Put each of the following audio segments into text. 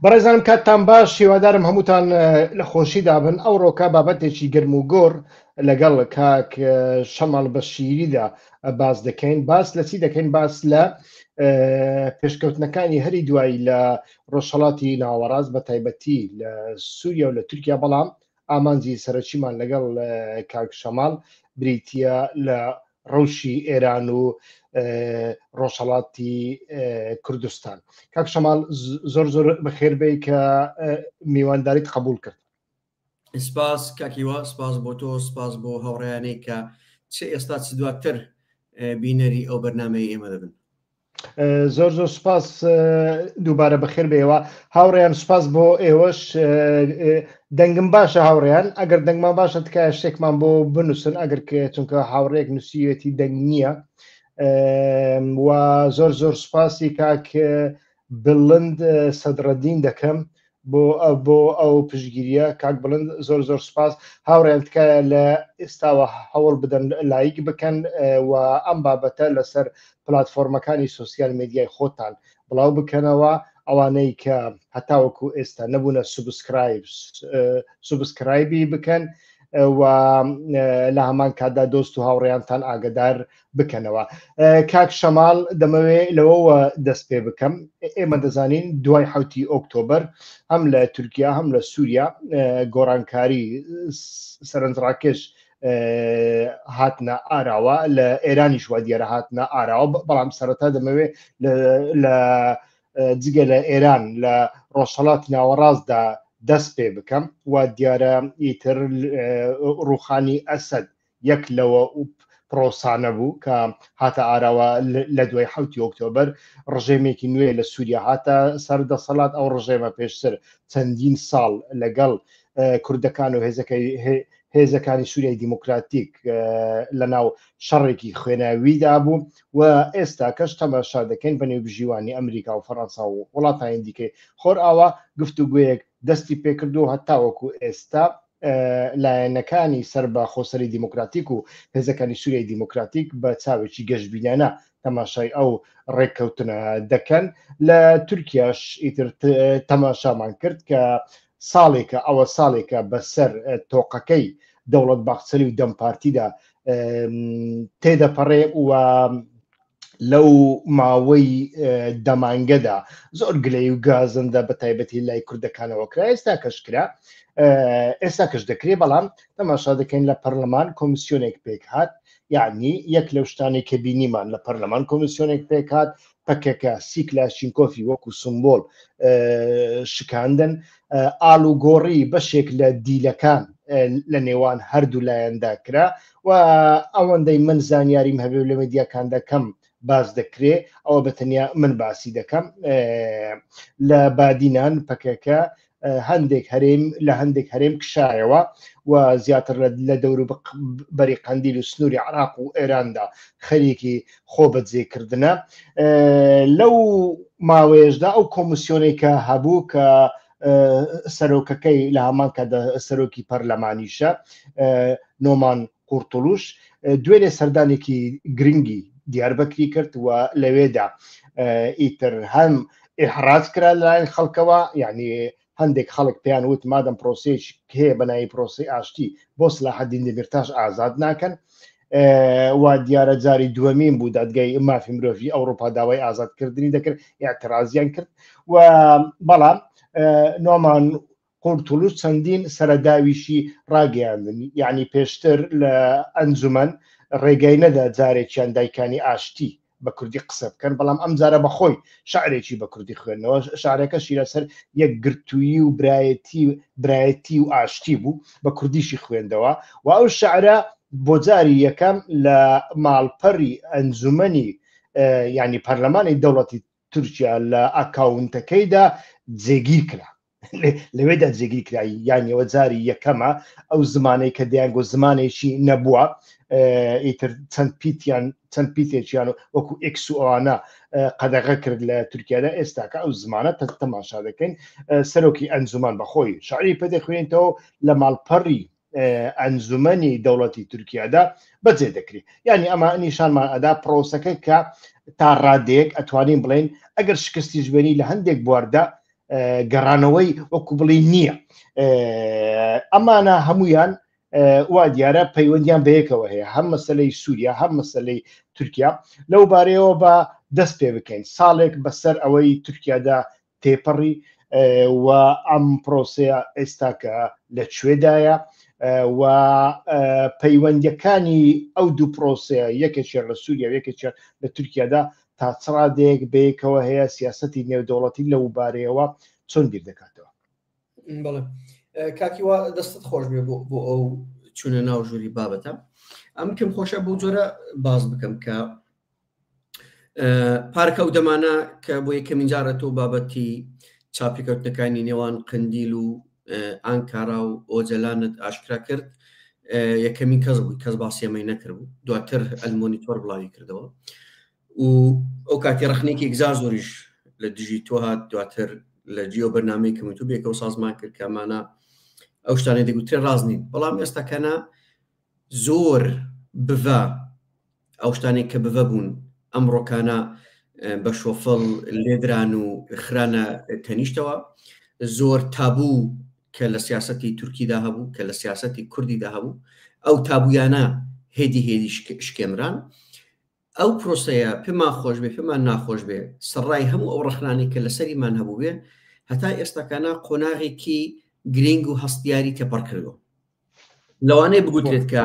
بەڕێزانم کاتتان باش، هیوادارم هەمووتان لە خۆشیدا بن. ئەوڕۆکە بابەتێکی گەرم و گۆڕ لەگەڵ کاک شەماڵ بەشیریدا باس دەکەین. باس لە چی دەکەین؟ باس لە پێشکەوتنەکانی هەری دوایی لە ڕۆژهەڵاتی ناوەڕاست بە تایبەتی لە سووریا و لە تورکیا، بەڵام ئامانجی سەرەکیمان لەگەڵ کاک شەماڵ بریتییە لە ڕەوشی ئێران و ڕۆژهەڵاتی کوردستان. کاک شەماڵ زۆر زۆر بەخێر بێی کە میوانداریت قبول کرد. سپاس کاک هیوا، سپاس بۆ تۆ، سپاس بۆ هاوڕێیانەی کە چ ئێستا چ دواتر بینەری ئەو بەرنامەی ئێمە دەبن. زۆر زۆر سپاس دووبارە بەخێر بێەوە هاوڕێیان سپاس بۆ ئێوەش دەنگم باشە هاوڕێیان ئەگەر دەنگمان باشە تکایە شتێکمان بۆ بنووسن ئەگەر چونکە هاوڕێک نووسیوێتی دەنگ نییە و زۆر زۆر سپاسی کاک بڵند سەدرەدین دەکەم بۆ بۆ ئەو پشتگیریە کاک بڵند زۆر زۆر سپاس هاوڕێیان تکایە لە ئێستاوە هەوڵ بدەن لایک بکەن و ئەم بابەتە لەسەر پلاتفۆرمەکانی سۆسیال میدیای خۆتان بڵاو بکەنەوە ئەوانەی کە هەتاوەکو ئێستا نەبوونە subscribe subscribe ی بکەن و لە هەمان کاتدا دۆست و هاوڕێیانتان ئاگدار بکەنەوە. کاک شەماڵ دەمەوێ لەوەوە دەست پێ بکەم ئێمە دەزانین دوای حوتی ئۆکتۆبەر هەم لە تورکیا هەم لە سووریا گۆڕانکاری سەرنجڕاکێش هاتنە ئاراوە لە ئێرانیش وا دیارە هاتنە ئاراوە بەڵام سەرەتا دەمەوێ لە جگە لە ئێران لە ڕۆژهەڵاتی ناوەڕاستدا دەست پێ بکەم و دیارە ئیتر ڕوخانی ئەسەد یەک لەوە پرۆسانە بوو کە هاتە ئاراوە لە دوای حوتی ئۆکتۆبەر ڕژێمێکی نوێ لە سووریا هاتە سەر دەسەڵات ئەو ڕژێمە پێشتر چەندین ساڵ لەگەڵ کوردەکان و هێزەکەی هێزەکانی سووریای دیموکراتیک لە ناو شەڕێکی خوێناویدا بوو و ئێستا کەش تەماشا دەکەین بە نێوبژیوانی ئەمریکا و فەڕەنسا و وڵاتانی دیکەی خۆرئاوا گفتوگویەک دەستی پێکرد و هەتاوەکو ئێستا لایەنەکانی سەر بە خۆسەری دیموکراتیک و هێزەکانی سووریای دیموکراتیک بە چاوێکی گەشبینانە تەماشای ئەو ڕێککەوتنە دەکەن. لە تورکیاش ئیتر تەماشامان کرد کە ساڵێکە ئەوە ساڵێکە بەسەر تۆقەکەی دەوڵەت باخچەلی و دەم پارتیدا تێدەپەڕێ و لەو ماوەی دەمانگەدا زۆر گلەی و گازندە بە تایبەتی لای کوردەکانەوە کرا ئێستا کەش کرا ئێستا کەش دەکرێ بەڵام تەماشا دەکەین لە پەرلەمان کۆمیسیۆنێک پێک هات یعنی یەک لەو شتانەی کە بینیمان لە پەرلەمان کۆمیسیۆنێک پێک هات پەکەکە سیکلاشینکۆفی وەکو سمبۆل شکاندن ئالوگۆڕی بەشێک لە دیلەکان لە نێوان هەردوو لایەندا کرا و ئەوەندەی من زانیاریم هەبێ لە میدیاکاندا کەم باس دەکرێ ئەوە بە تەنیا من باسی دەکەم لە بادینان پەکەکە هەندێک هەرێم لە هەندێک هەرێم کشایەوە و زیاتر لە دەور بەری قەندیل و سنووری عراق و ئێراندا خەریکی خۆ بەجێکردنە لەو ماوەیەشدا ئەو کۆمیسیۆنێک کە هەبوو کە سەرۆکەکەی لە هەمان کاتدا سەرۆکی پەرلەمانیشە نۆمان قورتڵوش دوێنێ سەردانێکی گرنگی دیاربەکری کرد و لەوێدا ئیتر هەم ئیحراج کرا لەلایەن خەڵکەوە یعنی هەندێک خەڵک پێیان وت مادەم پرۆسەیەک هەیە بە ناوی پرۆسەی ئاشتی بۆ سلاحەدین دەمیرتاش ئازاد ناکەن و دیارە جاری دووەمین بوو دادگای مافی مرۆڤی ئەوروپا داوای ئازادکردنی دەکرد اعترازیان کرد و بەڵام نۆمان قورتولوش چەندین سەرەداویشی ڕاگەیاندن یعنی پێشتر لە ئەنجومەن ڕێگای نەدا جارێکیان دایکانی ئاشتی بە کوردی قسە بکەن بەڵام ئەم جارە بەخۆی شعرێکی بە کوردی خوێندنەوە شعرەکەشی لەسەر یەکگرتوویی و برایەتی برایەتی و ئاشتی بوو بە کوردیشی خوێندەوە و ئەو شعرە بۆ جاری یەکەم لە ماڵپەڕی ئەنجومەنی ینی پەرلەمانی دەوڵەتی تورکیا لە ئەکاونتەکەیدا جێگیر کرا لەوێدا جێگیر کرا یانەوە جاری یەکەمە ئەو زمانەی کە دەیانگۆ زمانێکی نەبووە ئیتر چەند پیتیان چەند پیتێکیان وەکو ئێکس و ئەوانە قەدەغە کرد لە تورکیادا ئێستاکە ئەو زمانە تەماشا دەکەین سەرۆکی ئەنجومان بەخۆی شعری پێدەخوێنێتەوە لە ماڵپەڕی ئەنجومەنی دەوڵەتی تورکیادا بەجێ دەکرێت یعنی ئەمە نیشانمان ئەدا پرۆسەکە کە تا ڕادەیەک ئەتوانین بڵێن ئەگەر شکستیش بێنی لە هەندێک بواردا گەڕانەوەی وەکو بڵی نییە. ئەمانە هەمویان وا دیارە پەیوەندیان بەیەکەوە هەیە، هەم مەسلەی سووریا هەم مەسلەی تورکیا. لەو بارەیەوە بە دەست پێ بکەین. ساڵێک بەسەر ئەوەی تورکیادا تێپەڕی و ئەم پرۆسەیە ئێستا کە لە کوێدایە و پەیوەندیەکانی ئەو دوو پرۆسەیە، یەکێکیان لە سووریا و یەکێکیان لە تورکیادا، تا چ ڕادەیەک بەیەکەوە هەیە؟ سیاسەتی نێودەوڵەتی لەو بارەیەوە چۆن بیر دەکاتەوە؟ بەڵێ کاکی وا دەستت خۆش بێ بۆ ئەو چوونە ناو ژووری بابەتە. ئەم پێم خۆشە بۆ جۆرە باز بکەم کە پارکە ئەو دەمانە کە بۆ یەکەمین جارە تۆ بابەتی چاپیکەوتنەکانی نێوان قندیل و ئانکارا و ئۆجەلانت ئاشکرا کرد، یەکەمین کەس بووی کەس باسی ئەمەی نەکردبوو. دواتر ئەلمۆنیتۆر بڵاوی کردەوە و ئەو کاتی ڕخنێکی ئەگزار زۆریش لە دژی تۆ هات. دواتر لە جیۆ بەرنامەی کەمتو بێکەوە سازمان کرد کە ئەمانە ئەو شتانەی دەگوترێ ڕاست نین. بەڵام ئێستاکەنە زۆر بڤە ئەو شتانەی کە بڤە بوون ئەمڕۆکانە بە شۆفڵ لێدران و خرانە تەنیشتەوە. زۆر تابوو کە لە سیاسەتی تورکیدا هەبوو، کە لە سیاسەتی کوردیدا هەبوو، ئەو تابوویانە هێدی هێدی شکێنران. ئەو پرۆسەیە پێمان خۆش بێ پێمان ناخۆش بێ، سەرڕای هەموو ئەو ڕەخنانەی کە لەسەریمان هەبوو بێ، هەتا ئێستاکانە قۆناغێکی گرینگ و هەستیاری تێپەڕ کردووە. لەوانەیە بگوترێت کە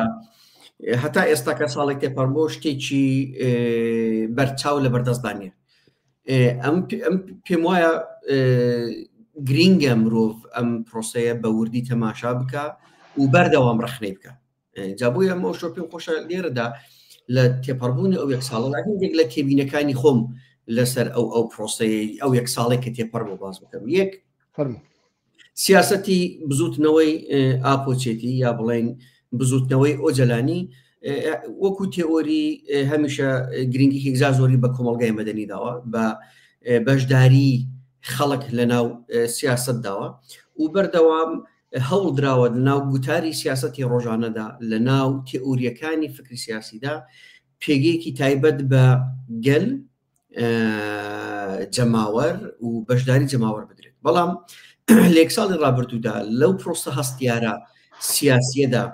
هەتا ئێستا کە ساڵێک تێپەڕ بۆ شتێکی بەرچاو لە بەردەستدا نییە. ئەم پێم وایە گرینگە مرۆڤ ئەم پرۆسەیە بە وردی تەماشا بکە و بەردەوام ڕەخنەی بکە. جا بۆیە ئەم ئەو پێم خۆشە لێرەدا لە تێپەڕبوونی ئەو یەک ساڵە هەندێک لە تێبینەکانی خۆم لەسەر ئەو ئەو پرۆسەیە ئەو یەک ساڵێک کە تێپەڕ بۆ باز بکەم. یەک، فەرموو. سیاسەتی بزوتنەوەی ئاپۆچێتی یا بڵێن بزوتنەوەی ئۆجەلانی وەکو تێئۆری هەمیشە گرنگی هێگزا زۆری بە کۆمەڵگای مەدەنی داوە، بە بەشداری خەڵک لە ناو سیاست داوە و بەردەوام هەوڵ دراوە لە ناو گوتاری سیاسەتی ڕۆژانەدا، لە ناو تێئۆریەکانی فکری سیاسیدا پێگەیەکی تایبەت بە گەل، جەماوەر و بەشداری جەماوەر بدرێت. بەڵام لە یەک ساڵی ڕابردوودا لەو پرۆسە هەستیارە سیاسیەدا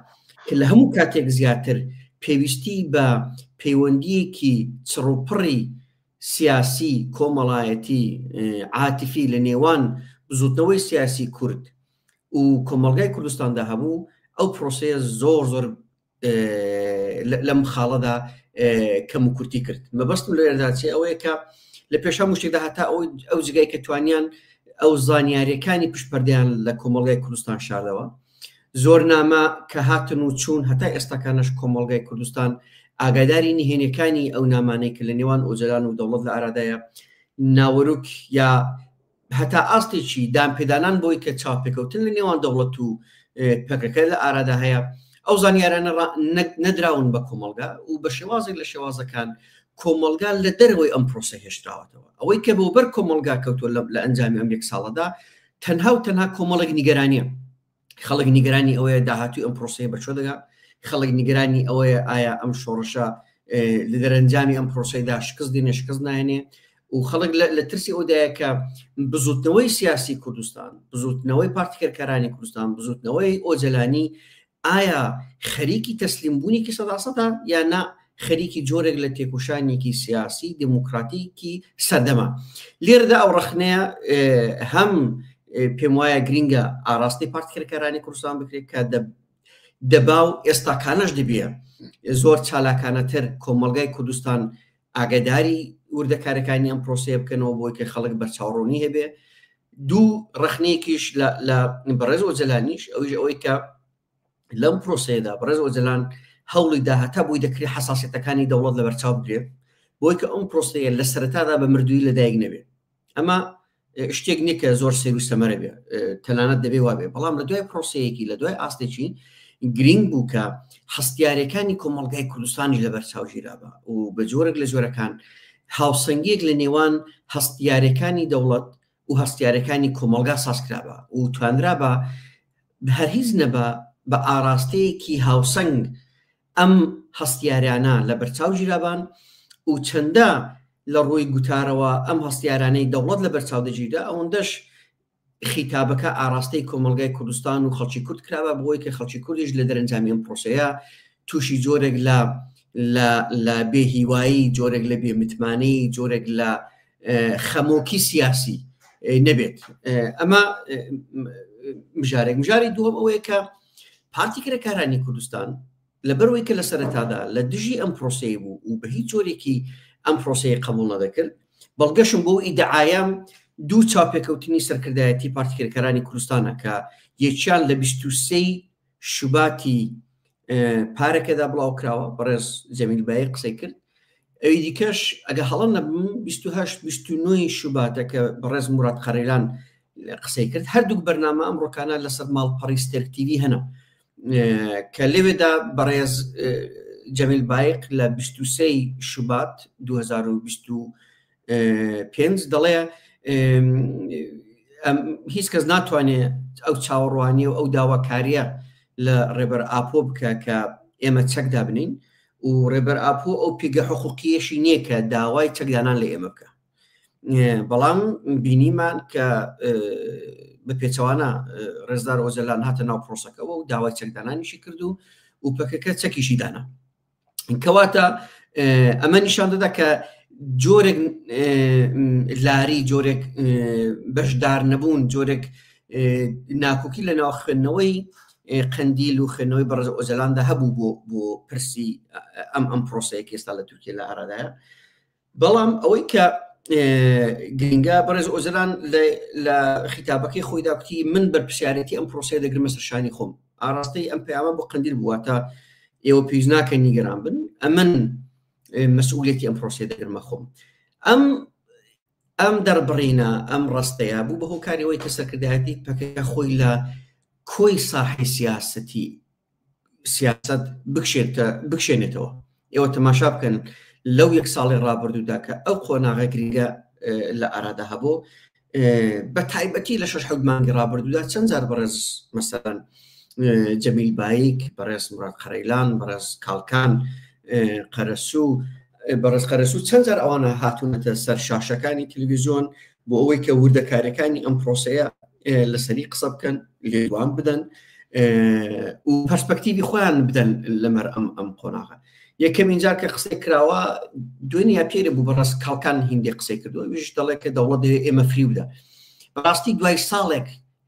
کە لە هەموو کاتێک زیاتر پێویستی بە پەیوەندیەکی چڕوپڕی سیاسی، کۆمەڵایەتی، عاتفی لە نێوان بزوتنەوەی سیاسی کورد و کۆمەڵگای کوردستاندا هەبوو، ئەو پرۆسەیە زۆر زۆر لەم خاڵەدا کەم و کورتی کرد. مەبەستم لێرەدا چی ئەوەیە کە لە پێش هەموو شتێکدا هەتا ئەو جگای کە توانیان ئەو زانیاریەکانی پشت پەردەیان لە کۆمەڵگای کوردستان شاردەوە. زۆر نامە کە هاتن و چوون، هەتا ئێستاکانش کۆمەڵگای کوردستان ئاگاداری نهێنیەکانی ئەو نامانەی کە لە نێوان ئۆجەلان و دەوڵەت لە ئارادایە، ناوەرۆک یا هەتا ئاستێکی دانپێدانان بۆی کە چاوپێکەوتن لە نێوان دەوڵەت و پەکەکە لە ئارادا هەیە، ئەو زانیارانە نەدراون بە کۆمەڵگا و بە شێوازێک لە شێوازەکان کۆمەڵگا لە دەرەوەی ئەم پرۆسە هێشتراوەتەوە. ئەوەی کە بۆ بەر کۆمەڵگا کەوتووە لە ئەنجامی ئەم یەک ساڵەدا تەنها و تەنها کۆمەڵێک نیگەرانیە. خەڵک نیگەرانی ئەوەیە داهاتوی ئەم پرۆسەیە بە کوێ دەگا، خەڵک نیگەرانی ئەوەیە ئایا ئەم شۆڕشە لە دەرەنجامی ئەم پرۆسەیدا شکست دێنێ شکست نایەنێ، و خەڵک لە ترسی ئەودایە کە بزوتنەوەی سیاسی کوردستان، بزوتنەوەی پارتی کرێکارانی کوردستان، بزوتنەوەی ئۆجەلانی ئایا خەریکی تەسلیم بوونێکی سەداسەدا یا نا خەریکی جۆرێک لە تێکۆشانێکی سیاسی دموکراتیکی سەردەمە. لێرەدا ئەو ڕەخنەیە هەم پێم وایە گرینگە ئاراستەی پارتی کرێکارانی کوردستان بکرێت کە دەبا و ئێستاکانەش دەبێ زۆر چالاکانەتر کۆمەڵگای کوردستان ئاگاداری وردەکارەکانی ئەم پرۆسەیە بکەنەوە بۆی کە خەڵک بەرچاوڕوونی هەبێ. دوو، ڕەخنەیەکیش لە بەڕێز ئۆجەلانیش، ئەویش ئەوەی کە لەم پرۆسەیەدا بەڕێز ئۆجەلان هەوڵی دا هەتا بۆی دەکرێت حەساسیەتەکانی دەوڵەت لەبەرچاو بگرێت بۆی کە ئەم پرۆسەیە لە سەرەتادا بە مردووی لەدایک نەبێت. ئەمە شتێک نییە کە زۆر سەیر و سەمەرە بێ، تەنانەت دەبێ وابێ، بەڵام لە دوای پرۆسەیەکی لە دوای ئاستێکی گرینگ بوو کە هەستیارەکانی کۆمەڵگای کوردستانی لەبەر چاو گیرابا و بە جۆرێک لە جۆرەکان هاوسەنگیەک لە نێوان هەستیارەکانی دەوڵەت و هەستیارەکانی کۆمەڵگا سازکرابا و توانرابا هەر هیچ نەبا بە ئاراستەیەکی هاوسەنگ ئەم هەستیارانە لەبەرچاو گیرابان و چەندە لە ڕووی گوتارەوە ئەم هەستیارانەی دەوڵەت لەبەرچاو دەگیرا ئەوەندەش خیتابەکە ئاراستەی کۆمەڵگای کوردستان و خەڵکی کورد کراوە بۆی کە خەڵکی کوردیش لە دەرەنجامی ئەم پرۆسەیە تووشی جۆرێک لە لە لە بێهیوایی جۆرێک لە بێمتمانەی جۆرێک لە خەمۆکی سیاسی نەبێت. ئەمە مژارێک. مژاری دووەم ئەوەیە کە پارتی کرێکارانی کوردستان لەبەرئەوەی کە لە سەرەتادا لە دژی ئەم پرۆسەیە بوو و بە هیچ جۆرێکی ئەم پرۆسەیە قبوڵ نەدەکرد، بەڵگەشم بۆ ئیدعایەم دوو چاوپێکەوتنی سەرکردایەتی پارتی کرێکارانی کوردستانە کە یەکیان لە 23 شوباتی پارەکەدا بڵاو کراوە، بەڕێز جەمیل بایق قسەی کرد، ئەوی دیکەش ئەگە هەڵە نەبم 28 29 شوباتە کە بەڕێز موراد قەرەیلان قسەی کرد. هەردووک بەرنامە ئەمڕۆکانە لەسەر ماڵپەڕی ستێرک تیڤی هەنە کە لەوێدا بەڕێز جەمیل بایق لە 23 شوبات 2025 دەڵێ هیچ کەس ناتوانێت ئەو چاوەڕوانیە و ئەو داواکاریە لە ڕێبەر ئاپۆ بکە کە ئێمە چەک دابنین و ڕێبەر ئاپۆ ئەو پێگە حقوقیەشی نییە کە داوای چەکدانان لە ئێمە بکە. بەڵام بینیمان کە بە پێچەوانە ڕێزدار ئۆجەلان هاتە ناو پرۆسەکەەوە و داوای چەکدانانیشی کرد و و پەکەکە چەکیشی دانا. کەواتە ئەمە نیشان دەدا کە جۆرێک لاری، جۆرێک بەشدار نەبوون، جۆرێک ناکۆکی لە ناو خوێندنەوەی قەندیل و خوێندنەوەی بەڕێز ئۆجەلاندا هەبوو بۆ پرسی ئەم پرۆسەیە کە ئێستا لە تورکیا لە ئارادایە. بەڵام ئەوەی کە گرنگە بەڕێز ئۆجەلان لە خیتابەکەی خۆیدا کوتی من بەرپرسیارێتی ئەم پرۆسەیە دەگرمە سەر شانی خۆم. ئاراستەی ئەم پەیامە بۆ قەندیل بووە تا ئێوە پێویست ناکەن نیگەران بن، ئەمن مەسئولیەتی ئەم پرۆسەیە دەگرمە خۆم. ئەم دەربڕینە، ئەم ڕەستەیە بوو بە هۆکاری ئەوەی کە سەرکردایەتی پەکەکە خۆی لە کۆی ساحەی سیاسەتی سیاسەت بکشێنێتەوە. ئێوە تەماشا بکەن لەو یەک ساڵی ڕابردوودا کە ئەو قۆناغە گرنگە لە ئارادا هەبوو، بە تایبەتی لە شەش حەوت مانگی ڕابردوودا چەند جار بەڕێز مەسەلەن جەمیل بایک، بەڕێز مراد قەرەیلان، بەڕێز کاڵکان قەرەسوو، بەڕێز قەرەسوو چەند جار ئەوانە هاتوونەتە سەر شاشەکانی تەلەڤیزیۆن بۆ ئەوەی کە وردەکاریەکانی ئەم پرۆسەیە لەسەری قسە بکەن، لێدوان بدەن و پەرسپەکتیڤی خۆیان بدەن لەمەر ئەم قۆناغە. یەکەمین جار کە قسەی کراوە دوێنێ یا پێرێ بوو بەڕێز کاڵکان هیندێک قسەی کردووە، ئەویش دەڵێ کە دەوڵەت دەوێت ئێمە فریو بدە. بەڕاستی دوای ساڵێک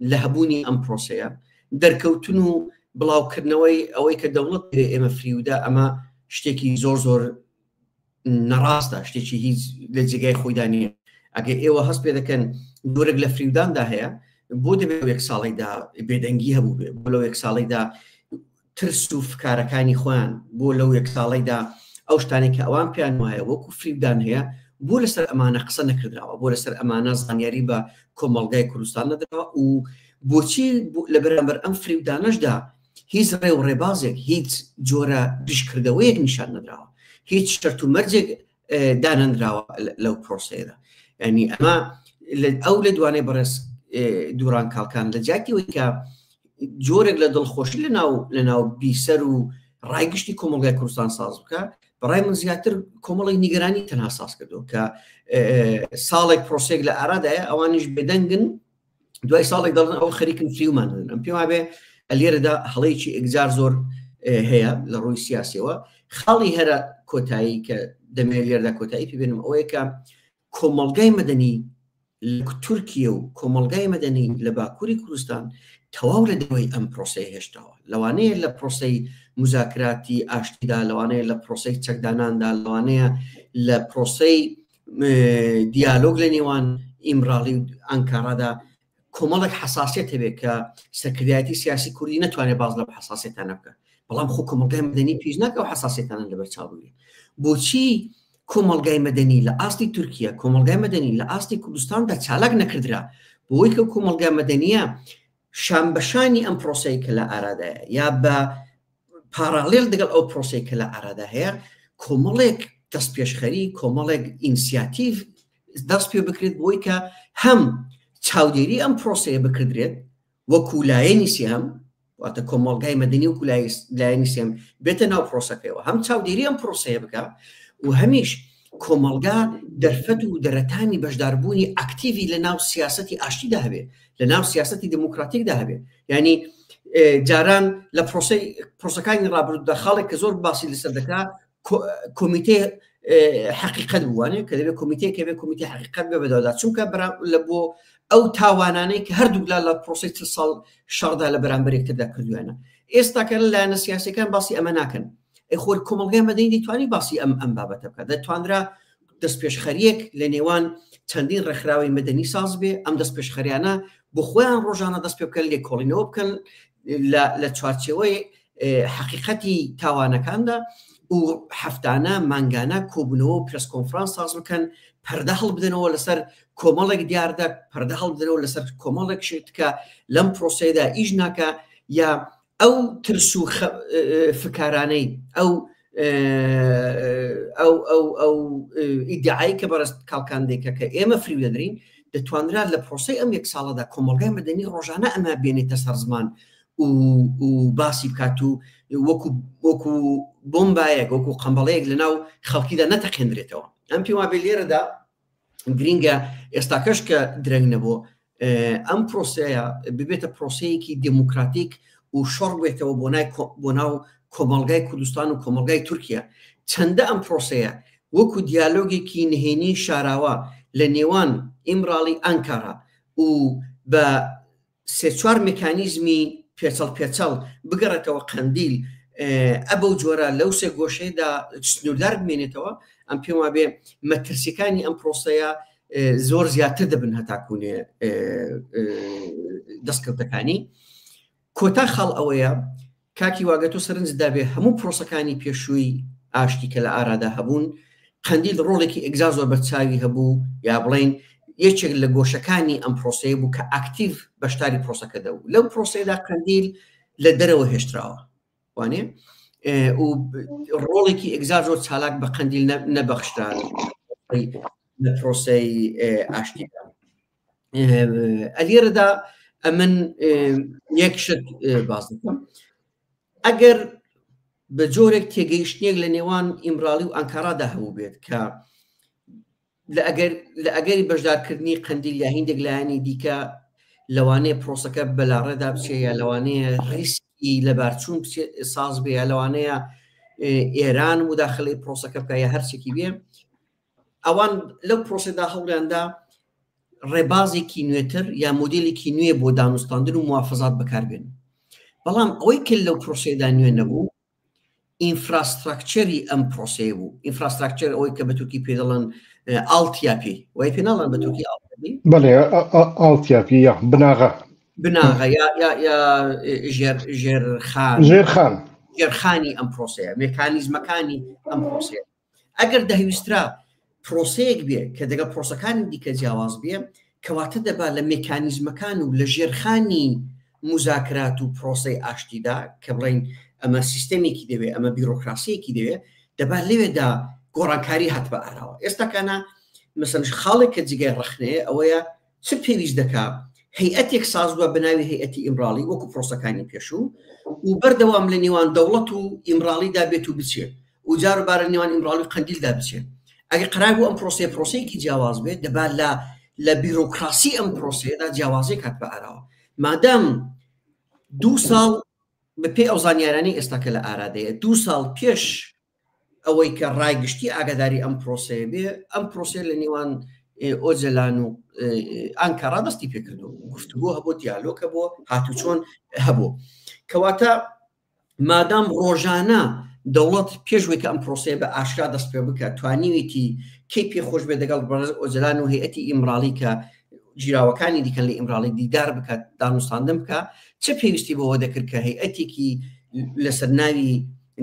لە هەبوونی ئەم پرۆسەیە دەرکەوتن و بڵاوکردنەوەی ئەوەی کە دەوڵەت دەوێت ئێمە فریودا، ئەمە شتێکی زۆر زۆر نەڕاستە، شتێکی هیچ لە جێگای خۆیدا نییە. ئەگەر ئێوە هەست پێ دەکەن جۆرێک لە فریوداندا هەیە، بۆ دەبێت لەو یەک ساڵیدا بێدەنگی هەبوو بێ، بۆ لەو یەک ساڵیدا ترس و فکارەکانی خۆیان، بۆ لەو یەک ساڵیدا ئەو شتانێک کە ئەوان پێیان وایە وەکو فریودان هەیە، بۆ لەسەر ئەمانە قسە نەکردراوە، بۆ لەسەر ئەمانە زانیاری بە کۆمەڵگای کوردستان نەدراوە و بۆچی لە بەرامبەر ئەم فریودانەشدا هیچ ڕێ و ڕێبازێک، هیچ جۆرە دژکردەوەیەک نیشان نەدراوە، هیچ شەرت و مەرجێک دانەنراوە لەو پرۆسەیەدا. ینی ئەمە ئەو لە دوانەی بەڕێز دووران کاڵکان لە جیاتی ئەوەی کە جۆرێک لە دڵخۆشی لە ناو بیسەر و ڕای گشتی کۆمەڵگای کوردستان ساز بکە، بەڕای من زیاتر کۆمەڵێک نیگەرانی تەنها ساز کردو کە ساڵێک پرۆسێک لە ئارادایە، ئەوانیش بێدەنگن، دوای ساڵێک دەڵێن ئەوە خەریکن فریومان دەدەن. ئەم پێم وابێ لێرەدا هەڵەیەکی ئێگجار زۆر هەیە لە ڕووی سیاسیەوە. خاڵی هەرە کۆتایی کە دەمەوێت لێرەدا کۆتایی پێ بێنم ئەوەیە کە کۆمەڵگای مەدەنی لە تورکیە و کۆمەڵگای مەدەنی لە باکووری کوردستان تەواو لە دەوەی ئەم پرۆسەیە هێشتاوە. لەوانەیە لە پرۆسەی مزاکراتی ئاشتیدا، لەوانەیە لە پرۆسەی چەکداناندا، لەوانەیە لە پرۆسەی دیالۆگ لە نێوان ئیمراڵی و ئەنکارادا کۆمەڵێک حساسیەت هەبێت کە سەرکردایەتی سیاسی کوردی نەتوانێت باز لەو حساسیەتانە بکە، بەڵام خۆ کۆمەڵگای مەدەنی پێش ناکە ئەو حساسیەتانە لەبەر چاو بگرێت. بۆچی کۆمەڵگای مەدەنی لە ئاستی تورکیا، کۆمەڵگای مەدەنی لە ئاستی کوردستاندا چالاک نەکردرا بۆی کە کۆمەڵگا مەدەنیە شان بەشانی ئەم پرۆسەی کە لە ئارادایە یا بە پاراڵێل دەگەڵ ئەو پرۆسەی کە لە ئارادا هەیە کۆمەڵێک دەست پێشخەری، کۆمەڵێک ئینسیاتیڤ دەست پێ بکرێت بۆی کە هەم چاودێری ئەم پرۆسەیە بکردرێت وەکو لایەنی سێهەم، واتە کۆمەڵگای مەدەنی وەکو لایەنی سێهەم بێتە ناو پرۆسەکەیەوە، هەم چاودێری ئەم پرۆسەیە بکە و هەمیش کۆمەڵگا دەرفەت و دەرەتانی بەشداربوونی ئەکتیڤی لە ناو سیاسەتی ئاشتیدا هەبێ، لە ناو سیاسەتی دێموکراتیکدا هەبێ. یانی جاران لە پرۆسەی پرۆسەکانی ڕابردوودا خاڵێک کە زۆر باسی لەسەر دەکرا کۆمیتەی حەقیقەت بووانێ کە دەبێت کۆمیتەیەک هەبێ کۆمیتەی حەقیقەت بێ بەدوادا، چونکە لە بۆ ئەو تاوانانەی کە هەردوولا لە پرۆسەی 40 ساڵ شەڕدا لە بەرامبەر یەکتردا کردویانە. ئێستا کە لایەنە سیاسیەکان باسی ئەمە ناکەن، ئەی خۆر کۆمەڵگای مەدەنی دەیتوانی باسی ئەم ئەم بابەتە بکات، دەتوانرا دەستپێشخەریەک لە نێوان چەندین ڕێکخراوی مەدەنی ساز بێ، ئەم دەستپێشخەریانە بۆ خۆیان ڕۆژانە دەست پێ بکەن، لێکۆڵینەوە بکەن لە چوارچێوەی حەقیقەتی تاوانەکاندا و هەفتانە مانگانە کۆبوونەوە و press conference ساز بکەن، پەردە هەڵبدەنەوە لەسەر کۆمەڵێک دیاردە، پەردە هەڵبدەنەوە لەسەر کۆمەڵێک شت کە لەم پرۆسەیەدا ئیش ناکە، یا ئەو ترس و فکارانەی ئەو ئەو ئەو ئەو ئیدعای کە بەڕێز کاڵکان دەیکە کە ئێمە فریو دەدرین، دەتوانرا لە پرۆسەی ئەم یەک ساڵەدا کۆمەڵگای مەدەنی ڕۆژانە ئەمە بێنێتە سەر زمان و باسی بکات و وەکو وەکو بۆمبایەک وەکو قەمبەڵەیەک لەناو خەڵکیدا نەتەقێندرێتەوە. ئەم پێم وابێ لێرەدا گرینگە ئێستاکەش کە درەنگ نەبوو ئەم پرۆسەیە ببێتە پرۆسەیەکی دێموکراتیک و شەڕ بێتەوە بۆ نای بۆ ناو کۆمەڵگای کوردستان و کۆمەڵگای تورکیا. چەندە ئەم پرۆسەیە وەکو دیالۆگێکی نهێنی شاراوە لە نێوان ئیمراڵی ئانکارا و بە سێ چوار مکانیزمی پێچەڵ پێچەڵ بگەڕێتەوە قەندیل ئە بەو جۆرە لەو سێ گۆشەیەدا سنووردار بمێنێتەوە، ئەم پێم وابێ مەترسیەکانی ئەم پرۆسەیە زۆر زیاتر دەبن هەتاکوونێ دەستکەوتەکانی. کۆتا خاڵ ئەوەیە کاکی واگە تۆ سەرنجت دابێ هەموو پرۆسەکانی پێشووی ئاشتی کە لە ئارادا هەبوون، قەندیل ڕۆڵێکی ئێگزا زۆر بەرچاوی هەبوو، یا بڵێین یەکێک لە گۆشەکانی ئەم پرۆسەیە بوو کە ئاکتیڤ بەشداری پرۆسەکە دەبوو. لەو پرۆسەیەدا قەندیل لە دەرەوە هێشتراوە، وانێ و ڕۆڵێکی ئێگزا زۆر چالاک بە قەندیل نەبەخشرا لە پرۆسەی ئاشتیدا. ئەلێرەدا ئەمن یەک شت باس دەکەم. ئەگەر بە جۆرێک تێگەیشتنێک لە نێوان ئیمراڵی و ئەنکارادا هەبوو بێت کە لە ئەگەر لە ئەگەری بەشدارکردنی قەندیل یا هیندێک لایەنی دیکە لەوانەیە پرۆسەکە بەلاڕێدا بچێ یا لەوانەیە ڕیسکی لەبارچوون ساز بێ یا لەوانەیە ئێران مداخلەی پرۆسەکە بکە یا هەرچێکی بێ، ئەوان لەو پرۆسەدا هەوڵیاندا ڕێبازێکی نوێتر یا مۆدێلێکی نوێ بۆ دانوستاندن و موافەزات بەکاربێن. بەڵام ئەوەی کە لەو پرۆسەیەدا نوێ نەبوو infrastructure ی ئەم پرۆسەیە بوو. infrastructure ئەوەی کە بە تورکی پێ دەڵێن altyapı، وای پێ ناڵێن بە تورکی altyapı؟ بەڵێ، altyapı یا بناغە. بناغە یا یا یا ژێر ژێرخان. ژێرخان. ژێرخانی ئەم پرۆسەیە، مێکانیزمەکانی ئەم پرۆسەیە. ئەگەر دەهویسترا پرۆسەیەک بێ کە دەگەڵ پرۆسەکانی دیکە جیاواز بێ، کەواتە دەبا لە مێکانیزمەکان و لە ژێرخانی موزاکرات و پرۆسەی ئاشتیدا کە بڵێین ئەمە سیستەمێکی دەوێ، ئەمە بیرۆکراسییەکی دەوێ، دەبا لەوێدا گۆڕانکاری هاتبە ئاراوە. ئێستاکانە مەسەلەن خاڵێک کە جێگای ڕەخنەیە ئەوەیە چ پێویست دەکا هەیئەتێک ساز بووە بە ناوی هەیئەتی ئیمراڵی وەکو پرۆسەکانی پێشوو و بەردەوام لە نێوان دەوڵەت و ئیمراڵیدا بێت و بچێ و جار و بارە نێوان ئیمراڵی و قەندیلدا بچێ. ئەگەر قەرار بوو ئەم پرۆسەیە پرۆسەیەکی جیاواز بێت، دەبا لە لە بیرۆکراسی ئەم پرۆسەیەدا جیاوازێک هات بە ئاراوە. مادام دوو ساڵ بەپێی ئەو زانیارانەی ئێستا کە لە ئارادەیە، دوو ساڵ پێش ئەوەی کە ڕای گشتی ئاگاداری ئەم پرۆسەیە بێ، ئەم پرۆسەیە لە نێوان ئۆجەلان و ئانکارا دەستی پێکردو، گفتوگۆ هەبوو، دیالۆگ هەبوو، هاتوچۆن هەبوو. کەواتە مادام ڕۆژانە دەوڵەت پێش وەی کە ئەم پرۆسەیە بە ئاشکرا دەست پێ بکات توانیویتی کەی پێ خۆش بێ دەگەڵ بەڕێز ئۆجەلان و هەیئەتی ئیمراڵی کە گیراوەکانی دیکەن لە ئیمراڵی دیدار بکات، دانوستاندن بکات، چ پێویستی بەوە دەکرد کە هەیئەتێکی لەسەر ناوی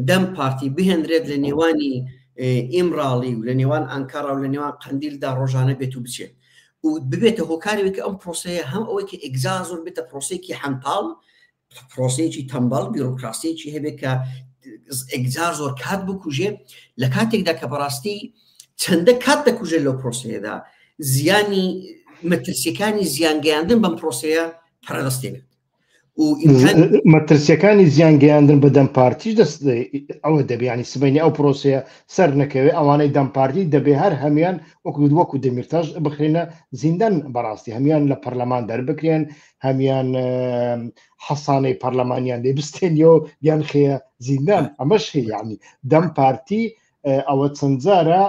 دەم پارتی بهێنرێت لە نێوانی ئیمراڵی و لە نێوان ئانکارا و لە نێوان قەندیلدا ڕۆژانە بێت و بچێت و ببێتە هۆکاری کە ئەم پرۆسەیە هەم ئەوەی کە ئێگزا زۆر بێتە پرۆسەیەکی حەمتاڵ، پرۆسەیەکی تەمبەڵ، بیرۆکراسیەکی هەبێت کە ئێگزا زۆر کات بکوژێ، لە کاتێکدا کە بەڕاستی چەندە کات دەکوژێت لەو پرۆسەیەدا زیانی مەترسیەکانی زیانگەیاندن بەم پرۆسەیە پەرەدەستێنێت. و ئیمکان مەترسیەکانی زیان گەیاندن بە دەم پارتیش دەست ئەوە دەبێ ینی سبینی ئەو پرۆسەیە سەر نەکەوێ ئەوانەی دەم پارتی دەبێ هەر هەمان وەکو وەکو دەمیرتاش بخرێنە زیندان بەڕاستی هەمان لە پەرلەمان دەربکرێن هەمان حەسانەی پەرلەمانیان لێ بستێنیەوە بیان خەیە زیندان ئەمەش هەیە یعنی دەم پارتی ئەوە چەندجارە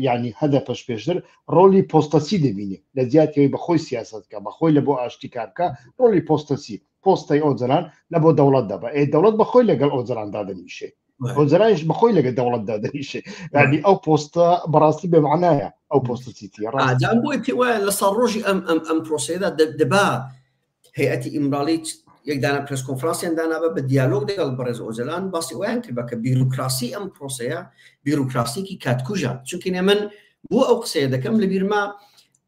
یعنی هەدەپەش پێشتر ڕۆلی پۆستەچی دەبینێ لە جیاتیەوەی بەخۆی سیاست کە بەخۆی لە بۆ ئاشتی کارکە ڕۆلی پۆستەچی پۆستەی ئۆجەلان لە بۆ دەوڵەت دەبە ئێ دەوڵەت بەخۆی لەگەڵ ئۆجەلان دادەنیشێ ئۆجەلانیش بەخۆی لەگە دەوڵەت دادەنیشێ یعنی ئەو پۆستە بەڕاستی بێمانایە ئەو پۆستە چیتیە ڕاجان بۆی پێ وایە لە ساڵ ڕۆژی ئەم ئەم ئەم پرۆسەیەدا دەبا هەیئەتی ئیمراڵی یەک دانە پرێس کۆنفرانسیان دانابە بە دیالۆگ لەگەڵ بەڕێز ئۆجەلان باسی ئەویان کرد بە کە بیرۆکراسی ئەم پرۆسەیە بیرۆکراسیکی کاتکوژە چونکە من بۆ ئەو قسەیە دەکەم لە بیرما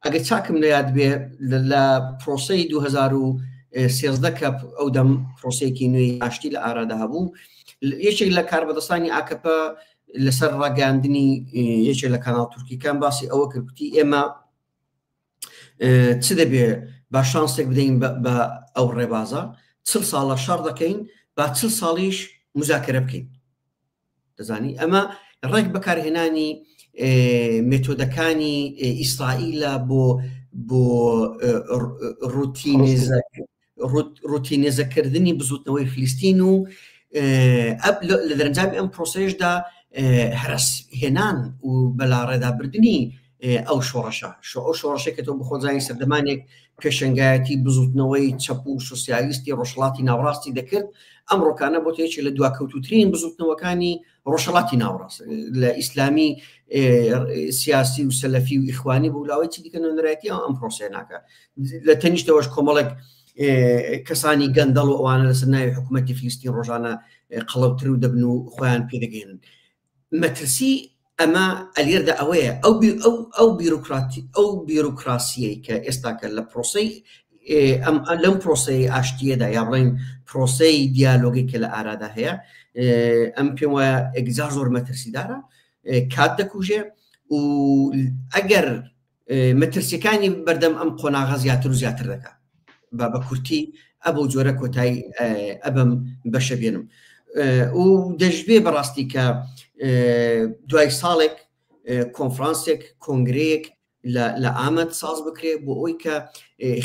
ئەگەر چاکم لە یاد بێ لە پرۆسەی 2013 کە ئەو دەم پرۆسەیەکی نوێی ئاشتی لە ئارادا هەبوو یەکێک لە کاربەدەستانی ئاکەپە لەسەر ڕاگەاندنی یەکێک لە کاناڵ تورکیەکان باسی ئەوە کرد کوتی ئێمە چ دەبێ با شانسێک بدەین بە ئەو ڕێبازە چل ساڵە شەڕ دەکەین با چل ساڵیش مزاکرە بکەین دەزانی ئەمە ڕێک بەکارهێنانی مێتۆدەکانی ئیسرائیلە بۆ بۆ ڕوتینێزە ڕوتینێزەکردنی بزوتنەوەی فلیستین و لە دەرەنجامی ئەم پرۆسەیەشدا هەرەس هێنان و بەلاڕێدابردنی ئەو شۆڕشە شۆ ئەو شۆڕشێک کە تۆ بخۆزانی سەردەمانێک پێشەنگایەتی بزوتنەوەی چەپ و سوسیالیستی ڕۆژهەڵاتی ناوەڕاستی دەکرد ئەم ڕۆکانە بۆ یەکێک لە دواکەوتوترین بزوتنەوەکانی ڕۆژهەڵاتی ناوەڕاست لە ئیسلامی سیاسی و سەلەفی و ئیخوانی بوو لاوەی چی دیکە نوێنەرایەتی ئەم پرۆسەیە ناکە لە تەنیشتەوەش کۆمەڵێک کەسانی گەندەڵ و ئەوانە لەسەر ناوی حکوومەتی فلیستین ڕۆژانە قەڵەوتر و دەبن و خۆیان پێدەگەێنن مەترسی ئەمە ئەلێردا ئەوەیە ئەو ئەو ئەو بیرۆکراتی ئەو بیرۆکراسیەی کە ئێستاکە لە پرۆسەی ئەم لەم پرۆسەی ئاشتیەدا یا بڵێن پرۆسەی دیالۆگی کە لە ئارادا هەیە ئەم پێم وایە ئەگزار زۆر مەترسیدارە کات دەکوژێ و ئەگەر مەترسیەکانی بەردەم ئەم قۆناغە زیاتر و زیاتر دەکات بە بە کورتی ئەبەو جۆرە کۆتایی ئەبم بەشە بێنم و دەشبێ بەڕاستی کە دوای ساڵێک کۆنفرانسێک کۆنگرەیەک لە ئامەد ساز بکرێت بۆ ئەوی کە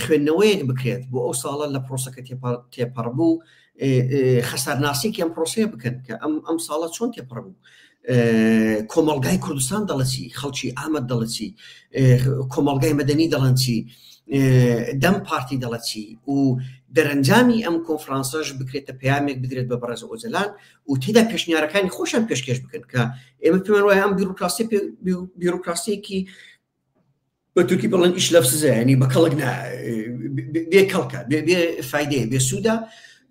خوێندنەوەیەک بکرێت بۆ ئەو ساڵە لە پرۆسەکە تێپەڕ بوو خەسارناسێکی ئەم پرۆسەیە بکەن کە ئەم ئەم ساڵە چۆن تێپەڕ بوو کۆمەڵگای کوردستان دەڵێ چی خەڵکی ئامەد دەڵێ چی کۆمەڵگای مەدەنی دەڵێن چی دەم پارتی دەڵێ چی و دەرەنجامی ئەم کۆنفرانسەش بکرێتە پەیامێک بدرێت بە بەڕێز ئۆجەلان و تێدا پێشنیارەکانی خۆشیان پێشکێش بکەن کە ئێمە پێمان وایە ئەم بیرۆکراسی بیرۆکراسیەکی بە تورکی بڵێن ئیش لەفسزە ینی بە کەڵک نا بێ کەڵکە بێ بێ فایدەیە بێ سوودە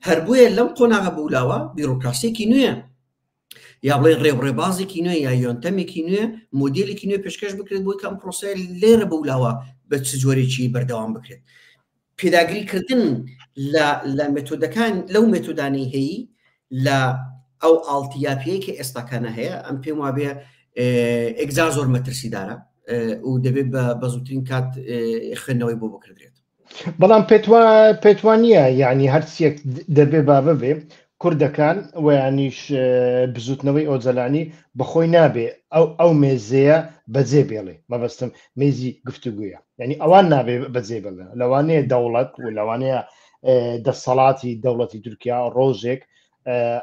هەر بۆیە لەم قۆناغە بوولاوە بیرۆکراسیەکی نوێ یا بڵێ ڕێ و ڕێبازێکی نوێ یا یۆنتەمێکی نوێ مۆدیلێکی نوێ پێشکەش بکرێت بۆی کە ئەم پرۆسەیە لێرە بەولاوە بە چ جۆرێکی بەردەوام بکرێت پێداگری کردن لە لە مێتۆدەکان لەو مێتۆدانەی هەیە لە ئەو ئاڵتیاپیەی کە ئێستاکانە هەیە ئەم پێم وابێ ئێگزار زۆر مەترسیدارە و دەبێت بە زووترین کات خوێندنەوەی بۆ بکردرێت بەڵام پێتوا نییە یعنی هەرچیەک دەبێ با ببێ کوردەکان ویانیش بزوتنەوەی ئۆجەلانی بەخۆی نابێ ئەو ئەو مێزەیە بەجێ بێڵێ مەبەستم مێزی گفتوگویە یعنی ئەوان نابێ بەجێ بڵێ لەوانەیە دەوڵەت و لەوانەیە دەسەڵاتی دەوڵەتی تورکیا ڕۆژێک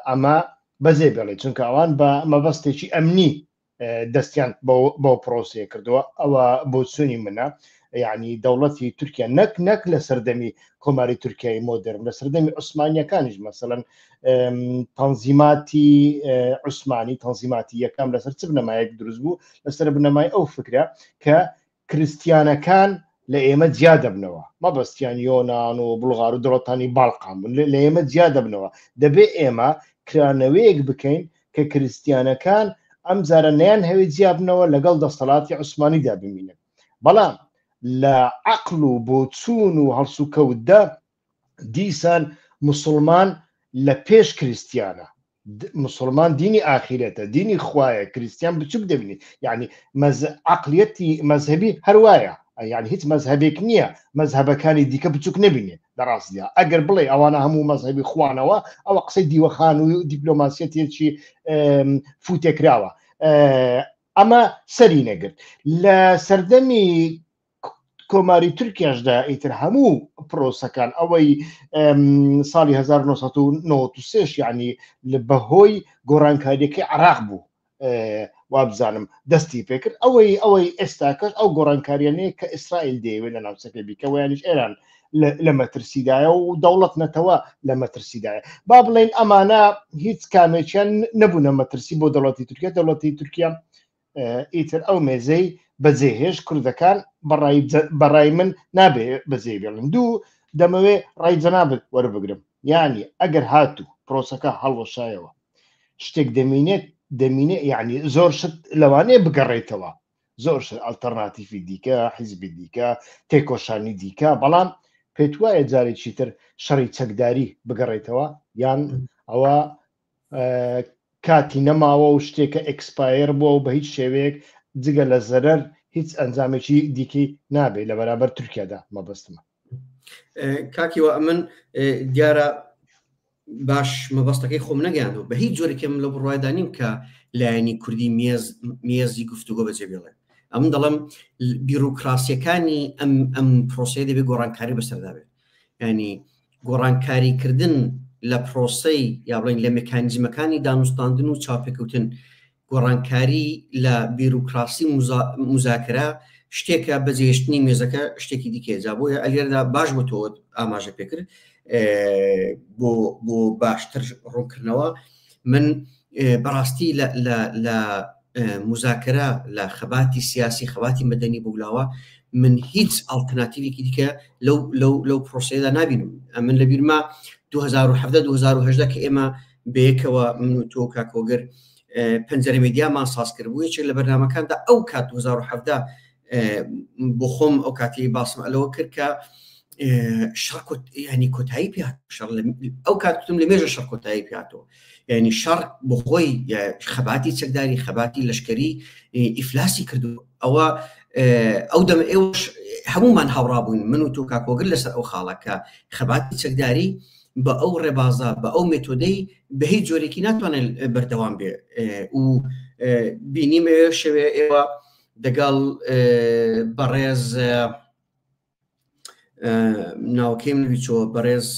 ئەمە بەجێ بێڵێ چونکە ئەوان بە مەبەستێکی ئەمنی دەستیان بەو پرۆسەیە کردووە ئەوە بۆچوونی منە یعنی دەوڵەتی تورکیا نەک نەک لە سەردەمی کۆماری تورکیای مۆدرن لە سەردەمی عوسمانیەکانیش مەسەلەن تەنزیماتی عوسمانی تەنزیماتی یەکەم لەسەر چ بنەمایەک دروست بوو لەسەر بنەمای ئەو فکرە کە کریستیانەکان لە ئێمە جیا دەبنەوە مەبەستیان یۆناان و بڵغار و دەوڵەتانی باڵقان بوون لە ئێمە جیا دەبنەوە دەبێ ئێمە کرانەوەیەک بکەین کە کریستیانەکان ئەم جارە نیان هەوێ جیابنەوە لەگەڵ دەسەڵاتی عوسمانیدا بمینن بەڵام لە عەقڵ و بۆچوون و هەڵسوکەوتدا دیسان مسلمان لە پێش کریستیانە مسلمان دینی ئاخیرەتە دینی خوایە کریستیان بچوک دەبینی یعنی مەز عقلیەتی مەذهبی هەروایە. یعنی هیچ مەزهەبێک نییە مەزهەبەکانی دیکە بچوک نەبینێ لە ڕاستیا ئەگەر بڵێ ئەوانە هەموو مەزهەبی خوانەوە ئەوە قسەی دیوەخان و دیپلۆماسیەتێکی فوتێکراوە ئەمە سەری نەگرت لە سەردەمی کۆماری تورکیاشدا ئیتر هەموو پرۆسەکان ئەوەی ساڵی 1993 یعنی بەهۆی گۆڕانکاریەکەی عراق بوو وابزانم دەستی پێکرد ئەوەی ئەوەی ئێستاکەش ئەو گۆڕانکاریانەیە کە ئیسرائیل دەیەوێت لە ناوچەکە بیکەوەیانیش ئێران لە مەترسیدایە و دەوڵەت نەتەوە لە مەترسیدایە با بڵێن ئەمانە هیچ کامێکیان نەبوونە مەترسی بۆ دەوڵەتی تورکیا دەوڵەتی تورکیا ئیتر ئەو مێزەی بەجێهێشت کوردەکان بەڕای من نابێ بەجێ بێڵن دوو دەمەوێ ڕای جەنابت وەربگرم یعنی ئەگەر هاتوو پرۆسەکە هەڵوەشایەوە شتێک دەمینێت دەمینێ یعنی زۆر شت لەوانەیە بگەڕێتەوە زۆر شت ئەلتەرناتیفی دیکە حیزبی دیکە تێکۆشانی دیکە بەڵام پێت وایە جارێکی تر شەڕی چەکداری بگەڕێتەوە یان ئەوە کاتی نەماوە و شتێکە expire بووە و بە هیچ شێوەیەک جگە لە زەرەر هیچ ئەنجامێکی دیکەی نابێت لە بەرامبەر تورکیادا مەبەستمە. کاکیوە ئەمن دیارە باش مەبەستەکەی خۆم نەگەیاندەوە بە هیچ جۆرێکم لە بڕوادا نیم کە لایەنی کوردی مێز مێزی گفتوگۆ بەجێ بێڵێ ئەم دەڵم بیرۆکراسیەکانی ئەم ئەم پرۆسەیە دەبێت گۆڕانکاری بەسەردا بێت ینی گۆڕانکاریکردن لە پرۆسەی یا بڵێین لە مکانیزمەکانی دانوستاندن و چاوپێکەوتن، گۆڕانکاری لە بیرۆکراسی موزاکرە شتێکە، بەجێهێشتنی مێزەکە شتێکی دیکەیە. جا بۆیە ئەلێرەدا باش بۆ تۆ ئاماژە پێکرد بۆ بۆ باشتر ڕوونکردنەوە من بەڕاستی لە موزاکرە لە خەباتی سیاسی خەباتی مەدەنی بوولاوە من هیچ ئاڵتەرناتیڤێکی دیکە لەو لەو لەو پرۆسەیەدا نابینم ئەمن لە بیرمە 2017 2018 کە ئێمە بەیەکەوە من و تۆ کاکۆگر پەنجەرە میدیامان ساز کرد بوو یەکێک لە بەرنامەکاندا ئەو کات 2017 بۆ خۆم ئەو کاتی باسم ئەلەوە کرد کە شەڕ ینی کۆتایی پێ شەڕ ئەو کات کوتم لە مێژە شەڕ کۆتایی پێاتەوە ینی شەڕ بۆ خۆی خەباتی چەکداری خەباتی لەشکری ئیفلاسی کردو ئەوە ئەو دەم ئێوەش هەمومان هاوڕابووین من و تۆ کاکۆگر لەسەر ئەو خاڵەکە خەباتی چەکداری بە ئەو ڕێبازە بە ئەو مێتۆدەی بە هیچ جۆرێکی ناتوانێت بەردەوام بێ و بینیم شەوێ ئێوە دەگەڵ بەڕێز ناوەکەیم نویچەوە بەڕێز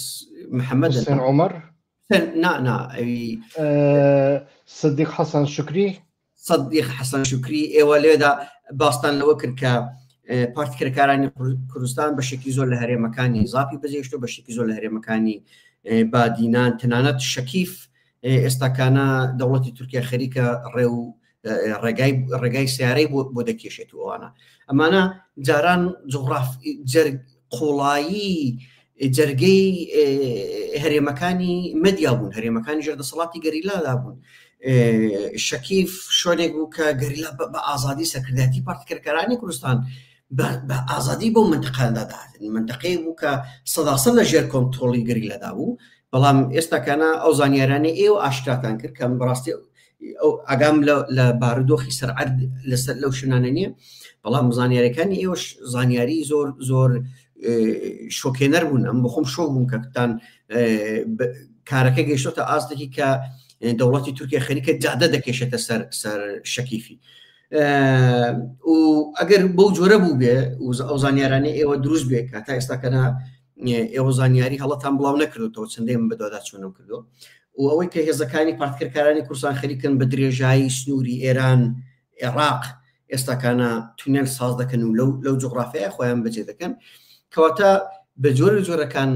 محەممەد حسێن عمر نا نا ئەوی سدیق حەسەن شکری سەدیق حەسەن شکری ئێوە لێدا باستان لەوە کرد کە پارتی کرێکارانی کوردستان بەشێکی زۆر لە هەرێمەکانی زاپی بەجێشتۆ بەشێکی زۆر لە هەرێمەکانی بادینان تەنانەت شەکیف ئێستاکانە دەوڵەتی تورکیا خەریکە ڕێ و ڕێگای ڕێگای سیارەی بۆ دەکێشێت و ئەوانە ئەمانە جاران جوغراف جەرگ قوڵایی جەرگەی هەرێمەکانی مەدیا بوون هەرێمەکانی ژێر دەسەڵاتی گەریلادا بوون شەکیف شوێنێک بوو کە گەریلا بە ئازادی سەرکردایەتی پارتی کرێکارانی کوردستان بە ئازادی بۆ منتقاندا داهاتن منتەقەی بوو کە سەداسە لە ژێر کۆنتترۆڵی گەریلادا بوو بەڵام ئێستاکانە ئەو زانیارانەی ئێوە ئاشکراتان کرد کە بەڕاستی ئەو ئاگام لە بارودۆخی سەر عەرد لەسەر لەو شوێنانە نییە بەڵام زانیارەکانی ئێوەش زانیاری زۆر زۆر شۆکێنەر بوون ئەم بخۆم شۆک بووم کە تان کارەکە گەیشتۆتە ئاستێکی کە دەوڵەتی تورکیا خەریکە جادە دەکێشێتە سەر سەر شەکیفی و ئەگەر بەو جۆرە بوو بێ ئەو زانیارانەی ئێوە دروست بێ کە تا ئێستاکەنا ئێوە زانیاری هەڵەتان بڵاو نەکردوتەوە چەندەی من بەدواداچوونم کردو و ئەوەی کە هێزەکانی پارتکرکارانی کوردستان خەریکن بە درێژایی سنووری ئێران عێراق ئێستاکانە تونێل ساز دەکەن و لەو لەو جوغرافیای خۆیان بەجێ دەکەن کەواتە بە جۆرە جۆرەکان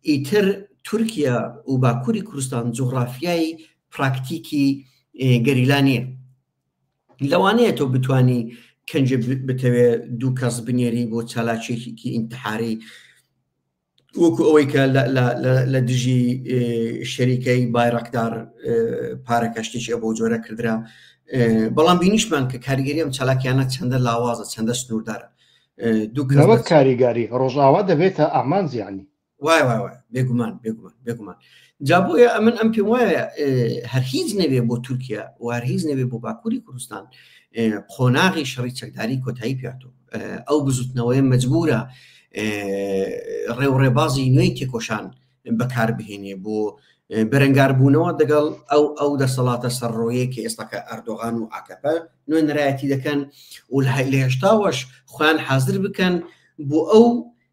ئیتر تورکیا و باکووری کوردستان جوغرافیای پراکتیکی گەریلا نییە لەوانەیە تۆ بتانی کەنجێ بتەوێ دوو کەس بنێری بۆ چالاکیەکی ئینتحاری وەکو ئەوەی کە لە دژی شەریکەی بایراکدار پارەکە شتێکی ئەبۆ جۆرە کردرا بەڵام بینیشمان کە کاریگەری ئەم چالاکیانە چەندە لاوازە چەندە سنووردارە دوو کاریگاری ڕۆژئاوا دەبێتە ئامانجیانی وای وای وای بێگومان بێگومان بێگومان جا بۆیە ئەمن ئەم پێم وایە هەر هیچ نەبێ بۆ تورکیا و هەر هیچ نەبێ بۆ باکووری کوردستان قۆناغی شەڕی چەکداری کۆتایی پیاتۆ. ئەو بزوتنەوەیە مەجبورە ڕێ و ڕێبازی نوێی تێکۆشان بەکاربهێنێ بۆ بەرەنگاربوونەوە دەگەڵ ئەو ئەو دەسەڵاتە سەرڕۆیە کە ئێستاکە ئەردۆغان و ئاکەپە نوێنەرایەتی دەکەن و لە هێشتاوەش خۆیان حاضر بکەن بۆ ئەو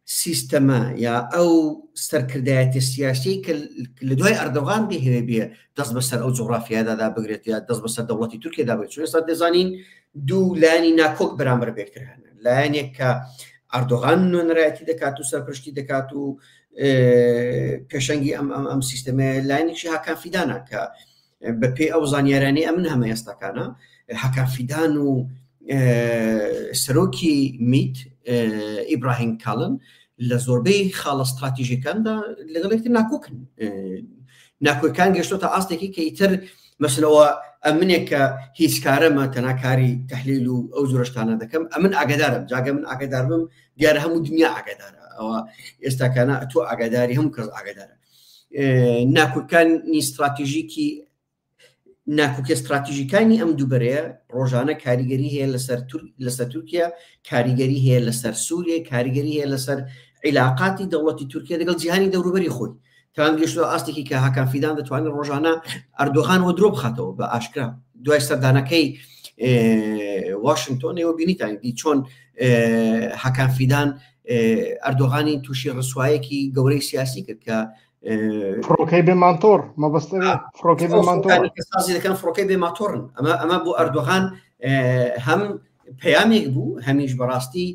سیستەمە یا ئەو سەرکردایەتی سیاسی کە لە دوای ئەردۆغان دەهەوێ بێ دەست بەسەر ئەو جوغرافیادا بگرێت یا دەست بەسەر دەوڵەتی تورکیادا بگرێت چون ئێستا دەزانین دوو لایەنی ناکۆک بەرامبەر بێکتر هەن لایەنێک کە ئەردۆغان نوێنەرایەتی دەکات و سەرپشتی دەکات و پێشەنگی ئەم ئەم ئەم سیستەمە لایەنێکی هاکان فیدانە کە بەپێی ئەو زانیارانی ئەمن هەمە ئێستاکانە هاکان فیدان و سەرۆکی میت ئیبراهیم کاڵن لە زۆربەی خاڵە استراتیژیەکاندا لەگەڵ یەکتر ناکۆکن ناکۆکان گەشتۆتە ئاستێکی کە ئیتر مەسلەوە ئەمنێک کە هیچ کارەمە تەنا کاری تحلیل و ئەو جۆرەشتانە دەکەم ئەمن ئاگدارم جاگە من ئاگدار بم دیارە هەموو دنیا ئاگدارە ئەوە ئێستاکانە تۆ ئاگاداری هەموو کەس ئاگدارە ناکۆکانی استراتیژیکی ناکۆکیە ستراتیژیکانی ئەم دوو بەرەیە ڕۆژانە کاریگەری هەیە لەسەر لەسەر تورکیا کاریگەری هەیە لەسەر سووریە کاریگەری هەیە لەسەر عیلاقاتی دەوڵەتی تورکیا لەگەڵ جیهانی دەوروبەری خۆی تان گەشتوە ئاستێکی کە هاکان فیدان دەتوانێت ڕۆژانە ئەردۆغان وە درۆ بخاتەوە بە ئاشکرا دوای سەردانەکەی واشنگتۆن ئێوە بینیتان دی چۆن هاکان فیدان ئەردۆغانی تووشی ڕسوایەکی گەورەی سیاسی کرد کە فڕۆکەی بێ ماتۆڕ مەبەستە فڕۆکەی بێ ماتۆڕ سازی دەکەن فڕۆکەی بێ ماتۆڕن ئەمە ئەمە بۆ ئەردۆغان هەم پەیامێک بوو هەمیش بەڕاستی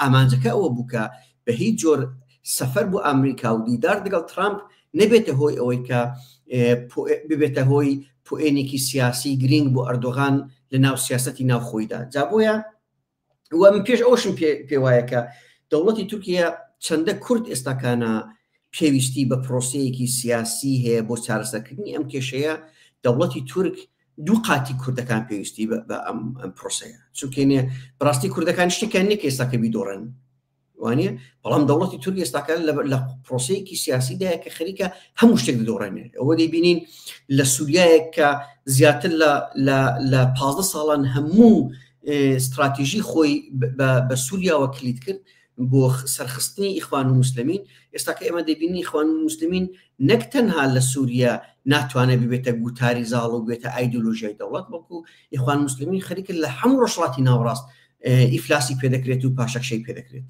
ئامانجەکە ئەوە بوو کە بە هیچ جۆر سەفەر بۆ ئەمریکا و دیدار دەگەڵ ترامپ نەبێتە هۆی ئەوەی کە ببێتە هۆی پوئێنێکی سیاسی گرنگ بۆ ئەردۆغان لە ناو سیاستی ناوخۆیدا جا بۆیە و من پێش ئەوشم پێ وایە کە دەوڵەتی تورکیا چەندە کورد ئێستاکانە پێویستی بە پرۆسەیەکی سیاسی هەیە بۆ چارەسەرکردنی ئەم کێشەیە دەوڵەتی تورک دوو قاتی کوردەکان پێویستی بە ئەم پرۆسەیە چونکێنێ بەڕاستی کوردەکان شتێکیان نییە کە ئێستاکە بیدۆڕن وانە بەڵام دەوڵەتی تورک ئێستاکە لە پرۆسەیەکی سیاسیدایە کە خەریکە هەموو شتێک دەدۆڕێنێت ئەوە دەیبینین لە سووریایەک کە زیاتر لە 15 ساڵان هەموو استراتیژی خۆی بە سووریاوە کلیت کرد بۆ سەرخستنی ئیخوان و مسلمین ئێستا کە ئێمە دەبینی ئیخوان و مسلمین نەک تەنها لە سووریا ناتوانێت ببێتە گوتاری زاڵ و بێتە ئایدۆلۆژیای دەوڵەت بەڵکو ئیخوان مسلمین خەریکە لە هەموو ڕۆژهەڵاتی ناوەڕاست ئیفلاسی پێدەکرێت و پاشەکشەی پێدەکرێت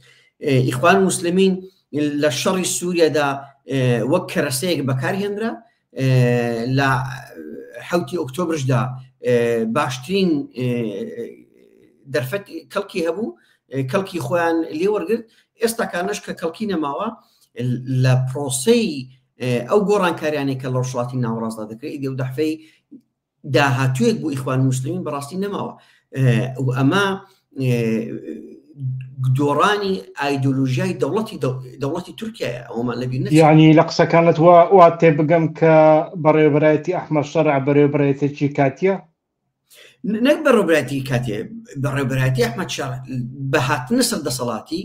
ئیخوان مسلمین لە شەڕی سووریادا وەک کەرەسەیەک بەکارهێنرا لە حوتی ئۆکتۆبرشدا باشترین دەرفەت کەڵکی هەبوو کەڵکی خۆیان لێوەرگرت ئێستا کانش کە کەڵکی نەماوە لە پرۆسەی ئەو گۆڕانکاریانەی کە لە ڕۆژهەڵاتی ناوەڕاستدا دەکرێت ئیدی و دەحفەی داهاتوویەک بۆ ئیخوان موسلمین بەڕاستی نەماوە و ئەمە دۆڕانی ئایدۆلۆژیای دەوڵەتی دەوڵەتی تورکیایە ئەومان لەبیر نەچێت. یعنی لە قسەکانت وا وا تێبگەم کە بەڕێوەبەرایەتی ئەحمەد شەرع بەرێوەبەرایەتێکی کاتیە؟ نەک بەڕێوەبەرایەتی کاتێ بەڕێوەبەرایەتی ئەحمەد شەرع بە هاتنە سەر دەسەڵاتی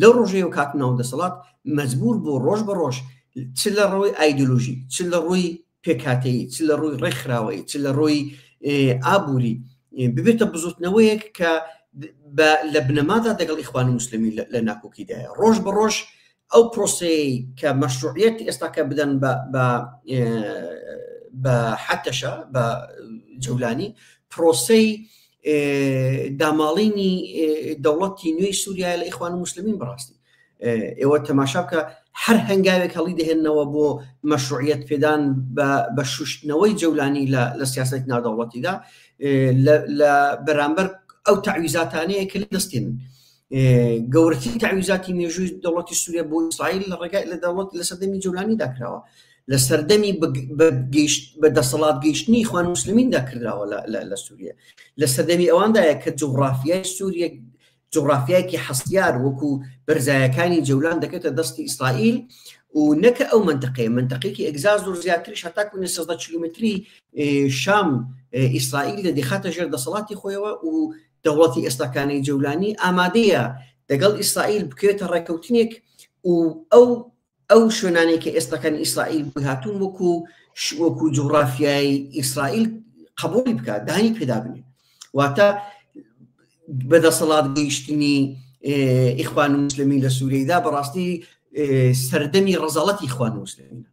لەو ڕۆژەیەوە کات ناو دەسەڵات مەجبور بۆ ڕۆژ بە ڕۆژ چ لە ڕووی ئایدۆلۆژی چ لە ڕووی پێکهاتەیی چ لە ڕووی ڕێکخراوەیی چ لە ڕووی ئابووری ببێتە بزوتنەوەیەک کە لە بنەمادا دەگەڵ ئیخوان موسلمی لە ناکۆکیدایە ڕۆژ بە ڕۆژ ئەو پرۆسەیە کە مەشروعیت ئێستاکە بدەن بە حتەشە بە جەولانی پرۆسەی داماڵینی دەوڵەتی نوێی سووریا لە ئیخوان موسلمین بەڕاستی ئێوە تەماشا بکە هەر هەنگاوێک هەڵی دەهێنەوە بۆ مەشروعیت پێدان بە شوشتنەوەی جەولانی لە سیاست نادەوڵەتیدا لە بەرامبەر ئەو تعویزاتانەیە کە لە دەستێن گەورەترین تعویزاتی مێژووی دەوڵەتی سووریا بۆ ئیسرائیل لە ڕێگای لە دەوڵەت لە سەردەمی جەولانیدا کراوە لە سەردەمی بە دەسەڵات گەیشتنی ئیخوان موسلمیندا کردراوە لە سووریا لە سەردەمی ئەواندایە کە جوغرافیای سووریە جوغرافیایەکی هەستیار وەکو بەرزایەکانی جەولان دەکەوێتە دەستی ئیسرائیل و نەکە ئەو منتەقەیە منتەقێکی ئەگزاز زۆر زیاتریش هەتاکو 13 کیلومتری شام ئیسرائیل لە دەخاتە ژێر دەسەڵاتی خۆیەوە و دەوڵەتی ئێستاکانەی جەولانی ئامادەیە دەگەڵ ئیسرائیل بکەوێتە ڕێککەوتنێک و ئەو ئەو شوێنانەی کە ئێستاکان ئیسرائیل بۆی هاتوون وەکو وەکو جوغرافیای ئیسرائیل قبولی بکات دانی پێدا بنێ واتە بەدەسەڵات گەیشتنی ئیخوان مسلمین لە سووریدا بەڕاستی سەردەمی ڕەزاڵەتی ئیخوان مسلمین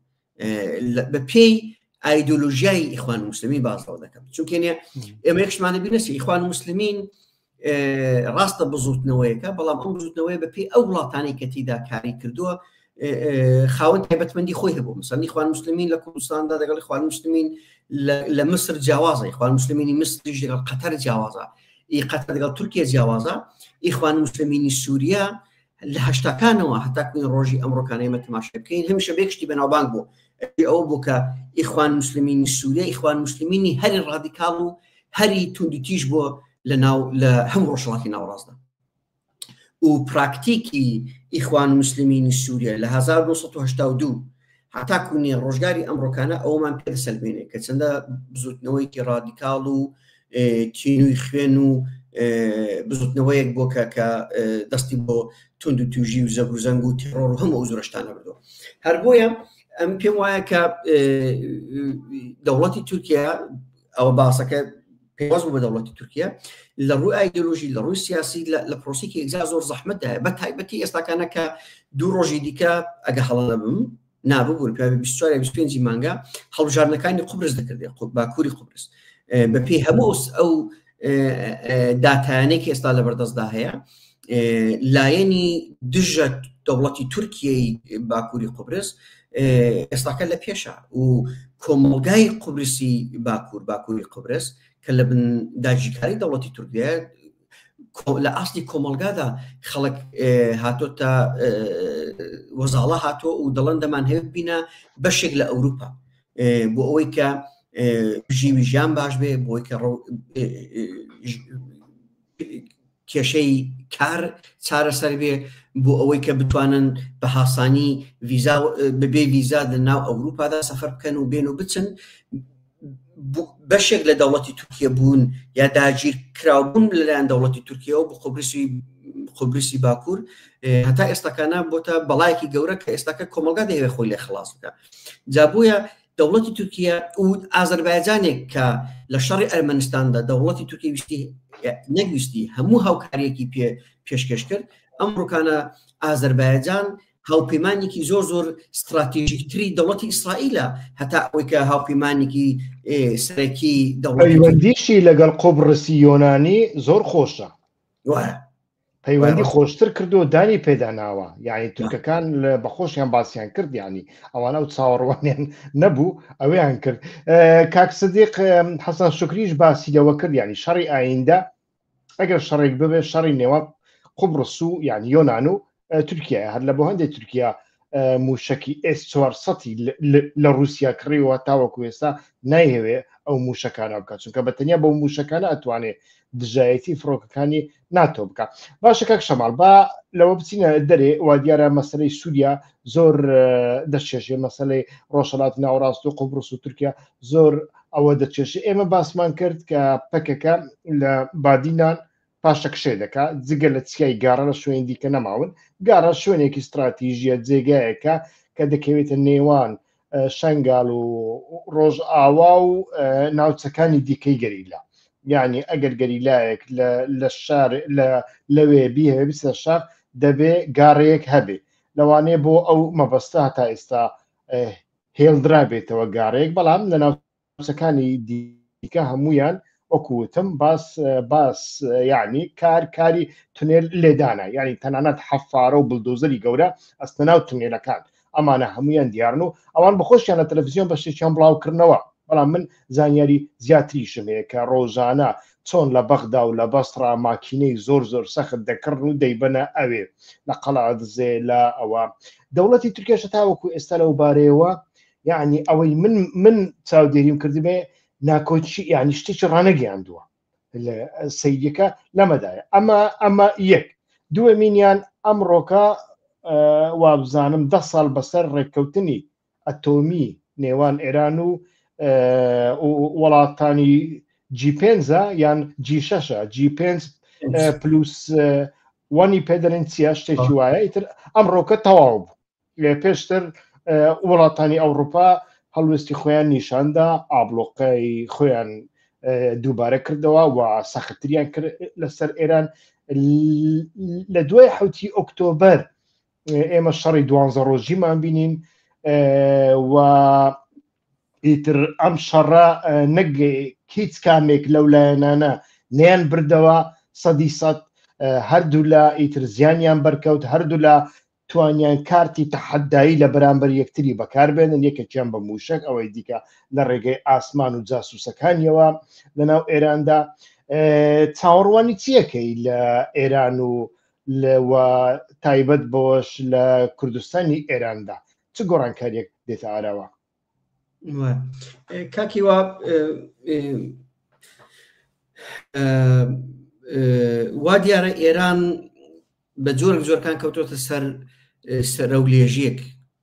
بە پێی ئایدۆلۆژیای ئیخوان مسلمین بازەوە دەکەم چونکێنێ ئێمە یەکشمانە بینەسی ئیخوان مسلمین ڕاستە بزوتنەوەیەکە بەڵام ئەم بزوتنەوەی بە پێی ئەو وڵاتانی کە تیدا کاری کردووە خاوەن تایبەتمەندی خۆی هەبوو مثلەن ئیخوان مسلمین لە کوردستاندا دەگەڵ ئیخوان مسلمین لە مسر جیاوازە ئیخوان مسلمینی مسریش لەگەڵ قەتەر جیاوازە ئی قەتەر لەگەڵ تورکیا جیاوازە ئیخوان مسلمینی سووریا لە هەشتاکانەوە هەتا کوین ڕۆژی ئەمڕۆکانە ئێمە تەماشای بکەین هەمیشە بێ شتی بەناوبانگ بوو ئەوە بوو کە ئیخوان مسلمینی سووریا ئیخوان مسلمینی هەری ڕادیکاڵ و هەری توندوتیژ بووە لە ناو لە هەموو ڕۆژهەڵاتی ناوەڕاستدا و پراکتیکی ئیخوان مسلمینی سووریا لە 1982 هەتا کونێ ڕۆژگاری ئەمڕۆکانە ئەومان پێ دەسەلمێنێ کە چەندە بزوتنەوەیەکی ڕادیکاڵ و تینووی خوێن و بزوتنەوەیەک بۆ کە کە دەستی بۆ توند و توژی و زەبر و زەنگ و تێڕۆر و هەموو ئەو زۆرشتانە بردووە هەر بۆیە ئەم پێم وایە کە دەوڵەتی تورکیا ئەوە باسەکە پێواز بوو بە دەوڵەتی تورکیا لە ڕووی ئایدۆلۆژی لە ڕووی سیاسی لە پرۆسیکی ئەگزا زۆر زەحمەتدایە بە تایبەتی ئێستاکانە کە دوو ڕۆژی دیکە ئەگە هەڵە نەبم ناببوون پێ 24 25 مانگە هەڵبژاردنەکانی قوبرس دەکردێت باکووری قوبرس بەپێی هەموو ئەو داتایانێک ئێستا لە بەردەستدا هەیە لایەنی دژە دەوڵەتی تورکیەی باکووری قوبرس ئێستاکە لە پێشە و کۆمەڵگای قوبرسی باکوور باکووری قوبرس کە لە بن داگیرکاری دەوڵەتی تورکیە لە ئاستی کۆمەڵگادا خەڵک هاتۆتە وەزاڵە هاتۆ و دەڵەن دەمان هەیە بینە بەشێک لە ئەوروپا بۆ ئەوەی کە بژیوی ژیان باش بێ بۆی کە کێشەی کار چارەسەر بێ بۆ ئەوەی کە بتوانن بە هاسانی ڤیزا بەبێ ڤیزا لە ناو ئەوروپادا سەفەر بکەن و بێن و بچن بەشێک لە دەوڵەتی تورکیە بوون یا داگیر کراوبوون لەلایەن دەوڵەتی تورکیەوە بۆ قوبرسی قوبرسی باکوور هەتا ئێستاکانە بۆتە بەڵایەکی گەورە کە ئێستاکە کۆمەلگا دەیەوێت خۆی لێ خلاص بکە جا بۆیە دەوڵەتی تورکیا و ئازەربایجانێک کە لە شەڕی ئەرمەنستاندا دەوڵەتی تورکی ویستی نەگویستی هەموو هاوکاریەکی پێ پێشکەش کرد ئەم ڕوکانە ئازەربایجان هاوپەیمانێکی زۆر زۆر ستراتیژیکتری دەوڵەتی ئیسرائیلە هەتا ئەوەی کە هاوپەیمانێکی سەرەکی دەوڵەتیشی لەگەڵ قوبڕسی یۆنانی زۆر خۆشە وایە پەیوەندی خۆشتر کردو دانی پێدا ناوە یعنی تورکەکان بە خۆشیان باسییان کرد ینی ئەوانە و چاوەڕوانیان نەبوو ئەویان کرد کاک سدیق حەسەن شکریش باسی لەوە کرد ینی شەڕی ئایندە ئەگەر شەڕێک ببێت شەڕی نێوان قوبڕس و یعنی یۆناان و تورکیا هەر لە بۆ هەندێک تورکیا موشکی ئێس 400 لە رووسیا کڕیوە تاوەکو ئێستا نایهەوێ ئەو موشەکانە بکات چونکە بە تەنیا بەو موشەکانە ئەتوانێ دژایەتی فڕۆکەکانی ناتۆ بکە باشە کاک شەماڵ با لەوە بچینە دەرێ وا دیارە مەسلەی سووریا زۆر دەچێژێ مەسلەی ڕۆژهەڵاتی ناوەڕاست و قوبرس و تورکیا زۆر ئەوە دەچێژێ ئێمە باسمان کرد کە پەکەکە لە بادینان پاشەکشێ دەکا جگە لە چیای گاڕە لە شوێن دیکە نەماون گاڕە شوێنێکی ستراتیژیە جێگایەکە کە دەکەوێتە نێوان شنگال و ڕۆژئاوا و ناوچەکانی دیکەی گەریلا یعنی ئەگەر گەریلایەک لە شار لە لەوێ بیهەوێ بچێتە شار دەبێ گاڕەیەک هەبێ لەوانەیە بۆ ئەو مەبەستە هەتا ئێستا هێڵدرابێتەوە گاڕەیەک بەڵام لە ناوچەکانی دیکە هەمویان وەکوتم باس باس یعنی کار کاری تونێل لێدانە یعنی تەنانەت حەفارە و بلدۆزەری گەورە ئەستە ناو تونێلەکان ئەمانە هەمویان دیارن و ئەوان بەخۆشیان لە تەلەڤزیۆن بەشێکیان بڵاوکردنەوە بەڵام من زانیاری زیاتریشم هەیە کە ڕۆژانە چۆن لە بەغدا و لە بەسڕا ماکینەی زۆر زۆر سەخت دەکڕن و دەیبەنە ئەوێ لە قەڵادزێ لە ئەوە دەوڵەتی تورکیاشە تاوەکو ئێستا لەو بارەیەوە یعنی ئەوەی من من چاودێریم کردبێ ناکۆکی یعنی شتێکی ڕانەگەیاندووە لە سەیرەکە لەمەدایە ئەمە ئەمە یەک دووەمینیان ئەمڕۆکە وابزانم ده ساڵ بەسەر ڕێککەوتنی ئەتۆمی نێوان ئێران و وڵاتانی جی پێنجە یان جی شەشە جی پێنج پلوس وانی پێدەرن چیە شتێکی وایە ئیتر ئەمڕۆکە تەواو بوو پێشتر وڵاتانی ئەوروپا هەڵوێستی خۆیان نیشاندا ئابلۆقەی خۆیان. دووبارە کردەوە و سەختتریان کرد لەسەر ئێران. لە دوای حوتی ئۆکتۆبەر ئێمە شەڕی دوانزە ڕۆژیمان بینین و ئیتر ئەم شەڕە نەک هیچ کامێک لەو لایەنانە نیان بردەوە سەدی سەد، هەردوولا ئیتر زیانیان بەرکەوت، هەردوولا توانیان کارتی تەحەدایی لە بەرامبەر یەکتری بەکاربێنن، یەکێکیان بە موشەک، ئەوەی دیکە لە ڕێگەی ئاسمان و جاسوسەکانیەوە لەناو ئێراندا. چاوەڕوانی چیەکەی لە ئێران و لەوە تایبەت بەوەش لە کوردستانی ئێراندا چ گۆڕانکاریەک دێتە ئاراوە؟ کاکی وا وا دیارە ئێران بە جۆرێک جۆرەکان کەوتۆتە سەر سەرە و لێژیەک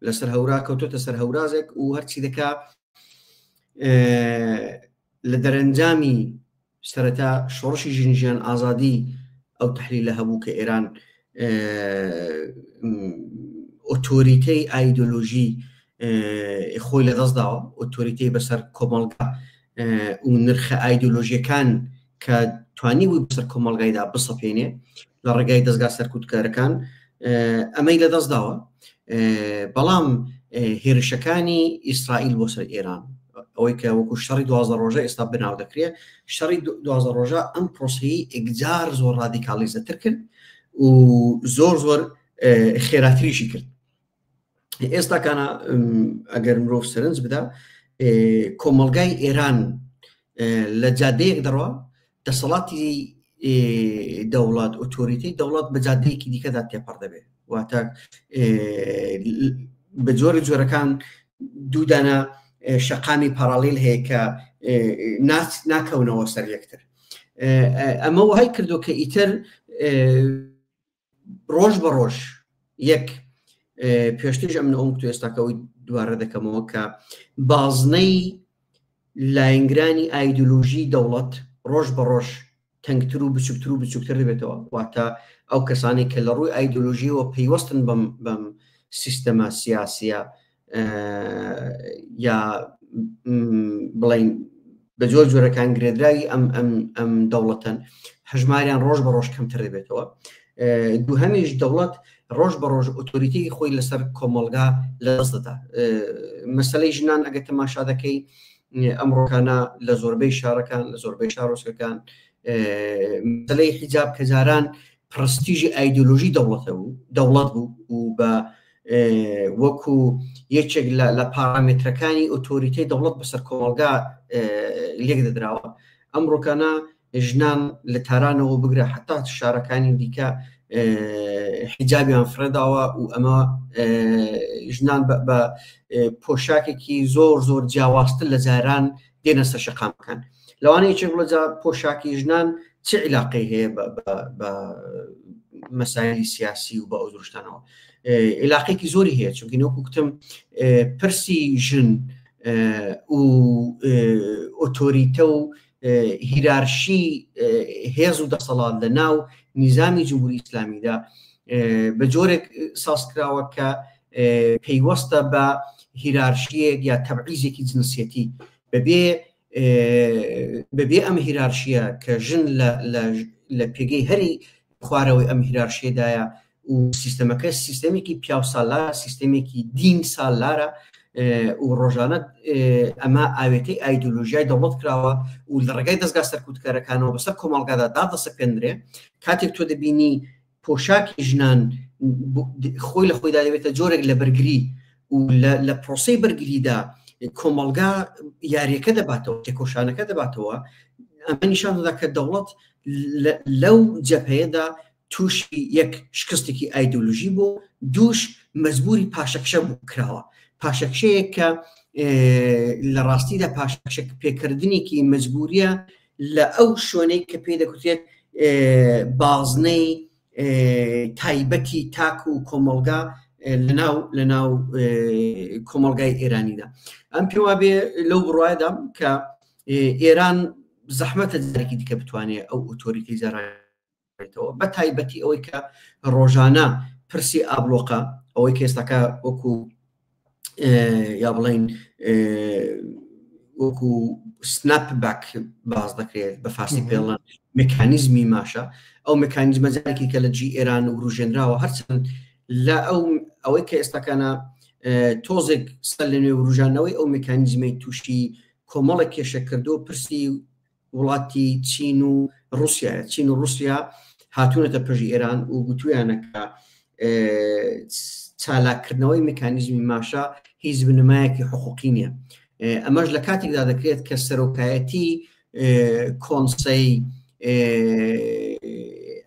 لەسەر هەورا کەوتۆتە سەر هەورازێک و هەرچی دەکا لە دەرەنجامی سەرەتا شۆڕشی ژن ژیان ئازادی ئەو تحلیلە هەبوو کە ئێران ئۆتۆریتەی ئایدۆلۆژی خۆی لەدەستداوە، ئۆتۆریتەی بەسەر کۆمەڵگا و نرخە ئایدۆلۆژیەکان کە توانی بوو بەسەر کۆمەڵگایدا بسەپێنێ لە ڕێگای دەستگا سەرکوتکارەکان ئەمەی لەدەستداوە. بەڵام هێرشەکانی ئیسرائیل بۆ سەر ئێران، ئەوەی کە وەکو شەڕی دوازدە ڕۆژە ئێستا بناو دەکرێت، شەڕی دوازدە ڕۆژە ئەم پرۆسەی ئەگجار زۆر ڕادیکالیزەتر کرد و زۆر زۆر خێراتریشی کرد. ئێستاکانە ئەگەر مرۆڤ سەرنج بدا کۆمەڵگای ئێران لە جادەیەک دەڕوا، دەسەڵاتی دەوڵات، ئۆتۆریتەی دەوڵات بە جادەیەکی دیکەدا تێپەڕ دەبێت. واتە بە جۆری جۆرەکان دوودانە شەقامی پارالیل هەیە کە ناکەونەوە سەر یەکتر. ئەمە وهای کردو کە ئیتر ڕۆژ بە ڕۆژ یەک پێشتریش ئەمن ئەوم تو ئێستاکەەوەی دووارە دەکەمەوە کە بازنەی لایەنگرانی ئایدۆلۆژی دەوڵەت ڕۆژ بە ڕۆژ تەنگتر و بچووکتر و بچووکتر دەبێتەوە. واتە ئەو کەسانی کە لە ڕووی ئایدۆلۆژیەوە پەیوەستن بەم بەم سیستەمە سیاسیە یا بڵین بە جۆر جۆرەکان گرێدراوی ئەم ئەم ئەم دەوڵەتەن، هەژماریان ڕۆژ بە ڕۆژ کەمتر دەبێتەوە. دووهەمیش دەوڵەت ڕۆژ بە ڕۆژ ئۆتۆریتی خۆی لەسەر کۆمەڵگا لەدەست دەدا. مەسلەی ژنان ئەگە تەماشا دەکەی ئەمڕۆکانە لە زۆربەی شارەکان، لە زۆربەی شارۆچکەکان مەسلەی حیجاب کە جاران پرستیژی ئایدۆلۆژی دەوڵەتە بوو، دەوڵەت بوو و بە وەکو یەکێک لە پارامێترەکانی ئۆتۆریتەی دەوڵەت بەسەر کۆمەڵگا لێک دەدراوە، ئەمڕۆکانە ژنان لە تارانەوە بگرە حتا شارەکانی دیکە حیجابیان فرەداوە و ئەمە ژنان بە پۆشاکێکی زۆر زۆر جیاوازتر لە جاران دێنە سەر شەقامەکان. لەوانەیە یەکێک بڵێ جا پۆشاکی ژنان چ عیلاقەی هەیە بە مەسایلی سیاسی و بە ئەو دروشتانەوە؟ عیلاقێکی زۆری هەیە، چونکە وەکو گوتم پرسی ژن و ئۆتۆریتە و هیرارشی هێز و دەسەڵات لە ناو نیزامی جمهوری ئیسلامیدا بە جۆرێک ساز کراوە کە پەیوەستە بە هیرارشیەک یا تەبعیزێکی جنسیەتی. بەبێ بەبێ ئەم هیرارشیە کە ژن لە پێگەی هەری خوارەوەی ئەم هیرارشیەدایە و سیستەمەکە سیستەمێکی پیاوسالارە، سیستەمێکی دین سالارە و ڕۆژانە ئەمە ئاوێتەی ئایدۆلۆژیای دەوڵەت کراوە و لە ڕێگای دەستگا سەرکوتکەرەکانەوە بەسەر کۆمەڵگادا دادەسەپێندرێ. کاتێک تۆ دەبینی پۆشاکی ژنان خۆی لە خۆیدا دەبێتە جۆرێک لە بەرگری و لە پرۆسەی بەرگریدا کۆمەڵگا یاریەکە دەباتەوە، تێکۆشانەکە دەباتەوە، ئەمە نیشان دەدا کە دەوڵەت لەو جەپەیەدا تووشی یەک شکستێکی ئایدۆلۆژی بوو، دووش مەجبوری پاشەکشە بوو کراوە، پاشەکشەیەک کە لە ڕاستیدا پاشەکشە پێکردنێکی مەجبوریە لە ئەو شوێنەی کە پێی دەگوترێت بازنەی تایبەتی تاک و کۆمەڵگا لەناو لەناو کۆمەڵگای ئێرانیدا. ئەم پێم وابێ لەو بڕوایەدام کە ئێران زەحمەتە جارێکی دیکە بتوانێت ئەو ئۆتۆریتی جارێتەوە، بە تایبەتی ئەوەی کە ڕۆژانە پرسی ئابلۆقە، ئەوەی کە ئێستاکە وەکو یا بڵین وەکو snap back باز دەکرێت بە فارسی پێڵەن مکانیزمی ماشە ئەو مکانیزمە جارێکی کە لە جی ئێران وروژێنراوە هەرچەند لە ئەو ئەوەی کە ئێستاکانە تۆزێک سەر لە نوێ وروژانەوەی ئەو مکانیزمەی تووشی کۆمەڵێک کێشە کردو پرسی وڵاتی چین و رووسیا چین و رووسیا هاتوونەتە پژی ئێران و گوتویانە کە چالاککردنەوەی مکانیزمی ماشە هیچ بنەمایەکی حقوقی نییە ئەمەش لە کاتێکدا دەکرێت کە سەرۆکایەتی کۆنسەی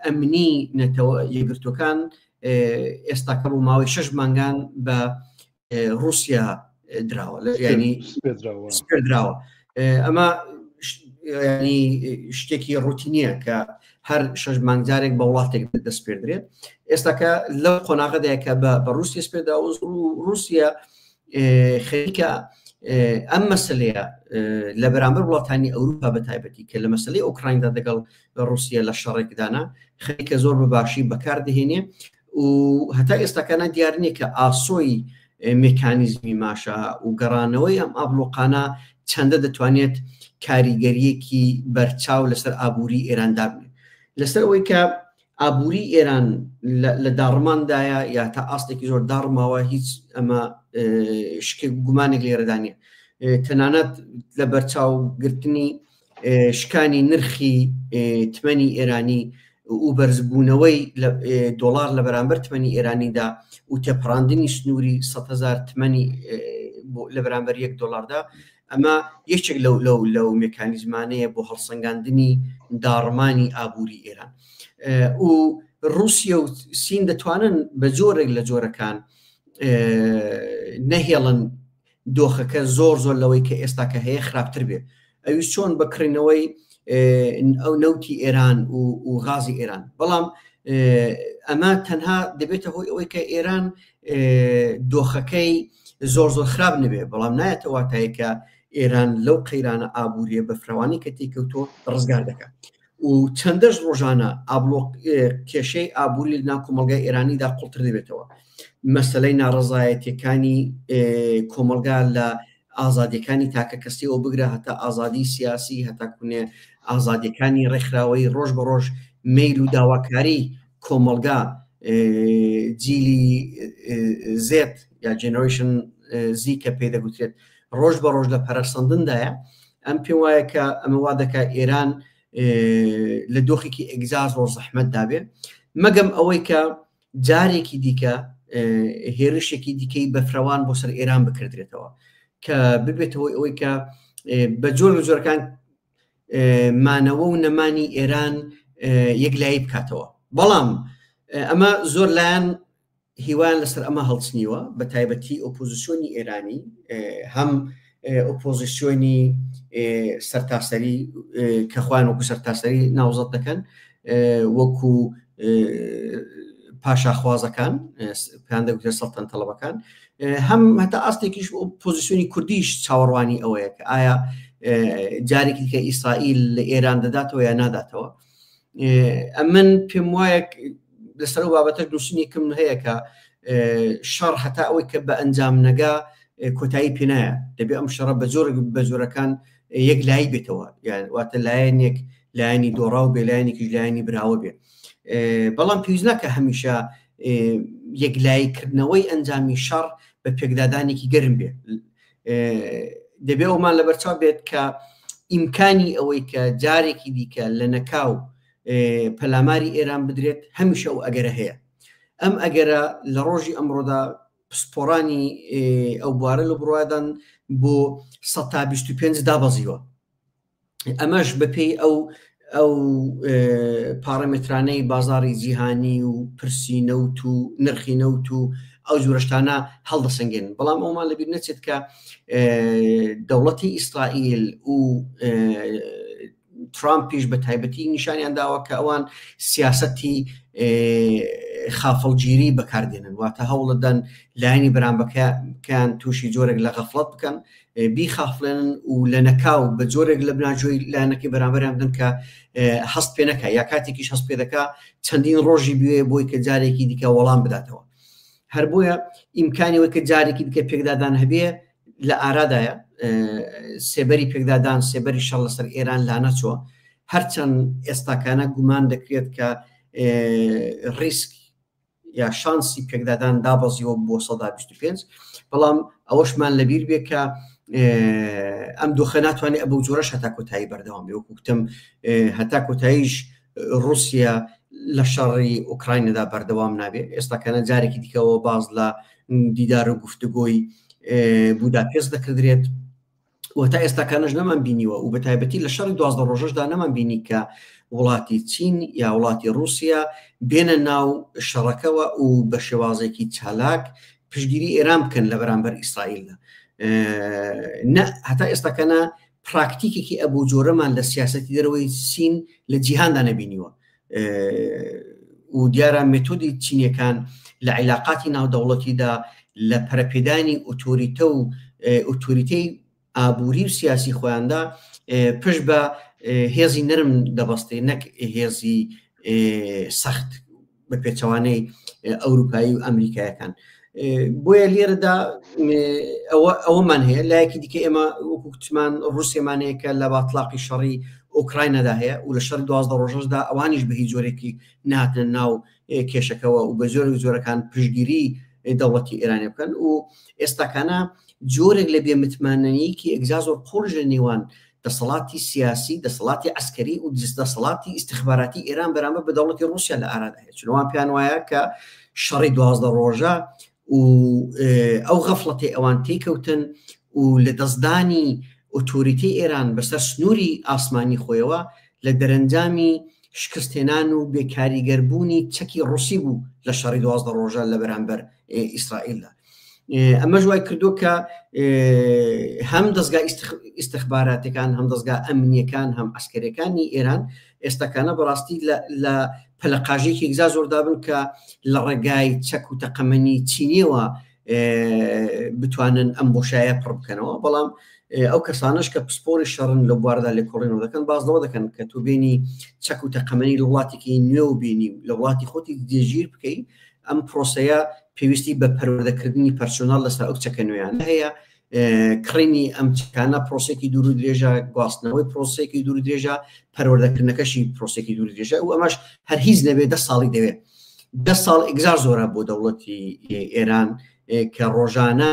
ئەمنی نەتەوە یەکگرتوەکان ئێستاکە بۆ ماوەی شش مانگان بە رووسیا دراوە لە ینی سپێردراوە ئەمە ینی شتێکی ڕوتینیە کە هەر شش مانگجارێک بە وڵاتێک دەسپێردرێت ئێستاکە لەو قۆناغەدایە کە بە رووسیا سپێدا و رووسیا خەریکە ئەم مەسلەیە لە بەرامبەر وڵاتانی ئەوروپا بە تایبەتی کە لە مەسلەی ئۆکرایندا دەگەڵ رووسیا لە شەڕێکدانە خەریکە زۆر بە باشی بەکاردەهێنێ و هەتا ئێستاکانە دیار نییە کە ئاسۆی مێکانیزمی ماشە و گەڕانەوەی ئەم ئابلۆقانە چەندە دەتوانێت کاریگەریەکی بەرچاو لەسەر ئابووری ئێران دابنێت لەسەر ئەوەی کە ئابووری ئێران لە داڕماندایە یا تا ئاستێکی زۆر داڕماوە هیچ ئەمە شکێک گومانێک لێرەدا نیە تەنانەت لە بەرچاو گرتنی شکانی نرخی تمەنی ئێرانی و بەرزبوونەوەی دۆڵار لە بەرامبەر تمەنی ئێرانیدا و تێپەڕاندنی سنووری 100هزار تمەنی لە بەرامبەر یەک دۆلاردا ئەمە یەکێک لەو لەو لەو مێکانیزمانەیە بۆ هەڵسەنگاندنی داڕمانی ئابووری ئێران و رووسیا و سین دەتوانن بە جۆرێک لە جۆرەکان نەهێڵن دۆخەکە زۆر زۆر لەوەی کە ئێستاکە هەیە خراپتر بێت ئەویش چۆن بە کڕینەوەی ئەو نەوتی ئێران و غازی ئێران بەڵام ئەمە تەنها دەبێتە هۆی ئەوەی کە ئێران دۆخەکەی زۆر زۆر خراپ نەبێ بەڵام نایەتە واتایە کە ئێران لەو قەیرانە ئابووریە بەفرەوانی کە تێکەوتۆ ڕزگار دەکات و چەندەش ڕۆژانە ئابلۆق کێشەی ئابووری لە ناو کۆمەڵگای ئێرانیدا قوڵتر دەبێتەوە مەسلەی ناڕەزایەتیەکانی کۆمەڵگا لە ئازادیەکانی تاکە کەسیەوە بگرە هەتا ئازادی سیاسی هەتا کونێ ئازادیەکانی ڕێکخراوەی ڕۆژ بە ڕۆژ میل و داواکاری کۆمەڵگا جیلی زێت یا generation Z کە پێی دەگوترێت ڕۆژ بە ڕۆژ لە پەرەسەندندایە ئەم پێم وایە کە ئەمە وا دەکات ئێران لە دۆخێکی ئەگزار زۆر زەحمەت دابێ مەگەم ئەوەی کە جارێکی دیکە هێرشێکی دیکەی بەفرەوان بۆ سەر ئێران بکردرێتەوە کە ببێتەوەی ئەوەی کە بە جۆر لە جۆرەکان مانەوە و نەمانی ئێران یەکلایی بکاتەوە بەڵام ئەمە زۆر لایەن هیوایان لەسەر ئەمە هەڵچنیوە بە تایبەتی ئۆپۆزیسیۆنی ئێرانی هەم ئۆپۆزیسیۆنی سەرتاسەری کە خۆیان وەکو سەرتاسەری ناوزەد دەکەن وەکو پاشاخوازەکان پێیان دەگوترێت سەڵتەن تەڵەبەکان هەم هەتا ئاستێکیش پۆزیسیۆنی کوردیش چاوەڕوانی ئەوەیە کە ئایا جارێکی کە ئیسرائیل لە ئێران دەداتەوە یا ناداتەوە ئەمن پێم وایە لەسەر ئەو بابەتە نووسینێکم هەیە کە شەڕ هەتا ئەوەی کە بە ئەنجام نەگا کۆتایی پێنایە دەبێ ئەم شەڕە بە جۆرێک بە جۆرەکان یەک لایی بێتەوە یان واتە لایەنێک لایەنی دۆڕاو بێ لایەنێکیش لایەنی براوە بێ بەڵام پێویست ناکە هەمیشە یەکلایی کردنەوەی ئەنجامی شەڕ بە پێکدادانێکی گەرم بێ دەبێ ئەومان لەبەرچاو بێت کە ئیمکانی ئەوەی کە جارێکی دیکە لە نەکاو پەلاماری ئێران بدرێت هەمیشە ئەو ئەگەرە هەیە ئەم ئەگەرە لە ڕۆژی ئەمڕۆدا پسپۆرانی ئەو بوارە لە بڕوادان بۆ 125 دابەزیوە ئەمەش بەپێی ئەو ئەو پاڕەمەترانەی بازاری جیهانی و پرسی نەوت و نرخی نەوت و ئەو جورەشتانە هەڵدەسەنگێن بەڵام ئەومان لەبیر نەچێت کە دەوڵەتی ئیسرائیل و ترامپیش بە تایبەتی نیشانیان داوە کە ئەوان سیاسەتی خافڵگیری بەکاردێنن واتە هەوڵدەن لایەنی بەرامبەکەیان تووشی جۆرێک لە غەفڵەت بکەن بیخافڵێنن و لە نەکاو بە جۆرێک لە بناژۆی لایەنەکەی بەرامبەریان بدەن کە هەست پێ نەکا یا کاتێکیش هەست پێ دەکا چەندین ڕۆژی بوێ بۆی کە جارێکی دیکە وەڵام بداتەوە هەر بۆیە ئیمکانی وەی کە جارێکی دیکە پێکدادان هەبێ لە ئارادایە سێبەری پێکدادان سێبەری شەڕ لەسەر ئێران لانەچووە هەرچەند ئێستاکانە گومان دەکرێت کە ڕیسک یا شانسی پێکدادان دابەزیوە بۆ 125 بەڵام ئەوەشمان لەبیر بێ کە ئەم دۆخە ناتوانێت ئەبوو جۆرەش هەتا کۆتایی بەردەوام بێ وەکو گوتم هەتا کۆتاییش رووسیا لە شەڕی ئۆکراینەدا بەردەوام نابێت ئێستاکەنە جارێکی دیکەوە باز لە دیدار و گفتوگۆی بوداپێست دەکردرێت و تا ئێستاکانش نەمان بینیوە و بە تایبەتی لە شەڕی دوازدە ڕۆژەشدا نەمان بینی کە وڵاتی چین یا وڵاتی رووسیا بێنە ناو شەڕەکەوە و بە شێوازێکی چالاک پشگیری ئێران بکەن لە بەرامبەر ئیسرائیلدا هەتا ئێستاکەنە پراکتیکێکی ئەبوو جۆرەمان لە سیاستی دەرەوەی چین لە جیهاندا نەبینیوە و دیارە مێتۆدی چینیەکان لە عیلاقاتی ناودەوڵەتیدا لە پەرەپێدانی ئۆتۆریتە و ئۆتۆریتەی ئابووری و سیاسی خۆیاندا پشت بە هێزی نەرم دەبەستێ نەک هێزی سەخت بە پێچەوانەی ئەوروپایی و ئەمریکایەکان بۆیە لێرەدا ئەوەمان هەیە لایەکی دیکە ئێمە وەکو کوتمان ڕووسێمان هەیە کە لە باتلاقی شەڕی ئۆکراینەدا هەیە و لە شەڕی دوازدە ڕۆژەشدا ئەوانیش بە هیچ جۆرێکی ناتنە ناو کێشەکەوە و بە جۆرێک جۆرەکان پشگیری دەوڵەتی ئێرانی بکەن و ئێستاکانە جۆرێک لە بێمتمانەیەکی ئەگزا زۆر قوڵ لە نێوان دەسەڵاتی سیاسی، دەسەڵاتی عەسکەری و دەسەڵاتی ئیستخباراتی ئێران بەرامبەر بە دەوڵەتی ڕووسیا لە ئارادا هەیە. چون ئەوان پێیان وایە کە شەڕی 12 ڕۆژە و ئەو غەفڵەتی ئەوان تێکەوتن و لە دەستدانی ئۆتۆریتی ئێران بەسەر سنووری ئاسمانی خۆیەوە لە دەرەنجامی شکستهێنان و بێکاریگەربوونی چەکی ڕوسی بوو لە شەڕی 12 ڕۆژە لە بەرامبەر ئیسرائیلدا. ئەمەش وای کردو کە هەم دەستگا ئیستخباراتەکان هەم دەستگا ئەمنیەکان هەم ئەسکەرەکانی ئێران ئێستاکانە بەڕاستی لە پەلەقاژێکی ئەگزا زۆردا بن کە لە ڕێگای چەک و تەقەمەنی چینیەوە بتوانن ئەم بۆشایە پڕ بکەنەوە بەڵام ئەو کەسانش کە پسپۆری شەڕن لە بواردا لێکۆڵینەوە دەکەن باز لەوە دەکەن کە تۆ بینی چەک و تەقەمەنی لە وڵاتێکی نوێ و بینی لە وڵاتی خۆتی جێگیر بکەی ئەم پرۆسەیە پێویستی بە پەروەردەکردنی پەرسۆناڵ لەسەر ئەو چەکە نوێیانە هەیە، کڕینی ئەم چەکانە پرۆسێکی دوور و درێژە، گواستنەوەی پرۆسێکی دوور و درێژە، پەروەردەکردنەکەشی پرۆسێکی دوور و درێژە و ئەمەش هەر هیچ نەبێ دە ساڵی دەوێت. دە ساڵ ئیگزار زۆرە بۆ دەوڵەتی ئێران کە ڕۆژانە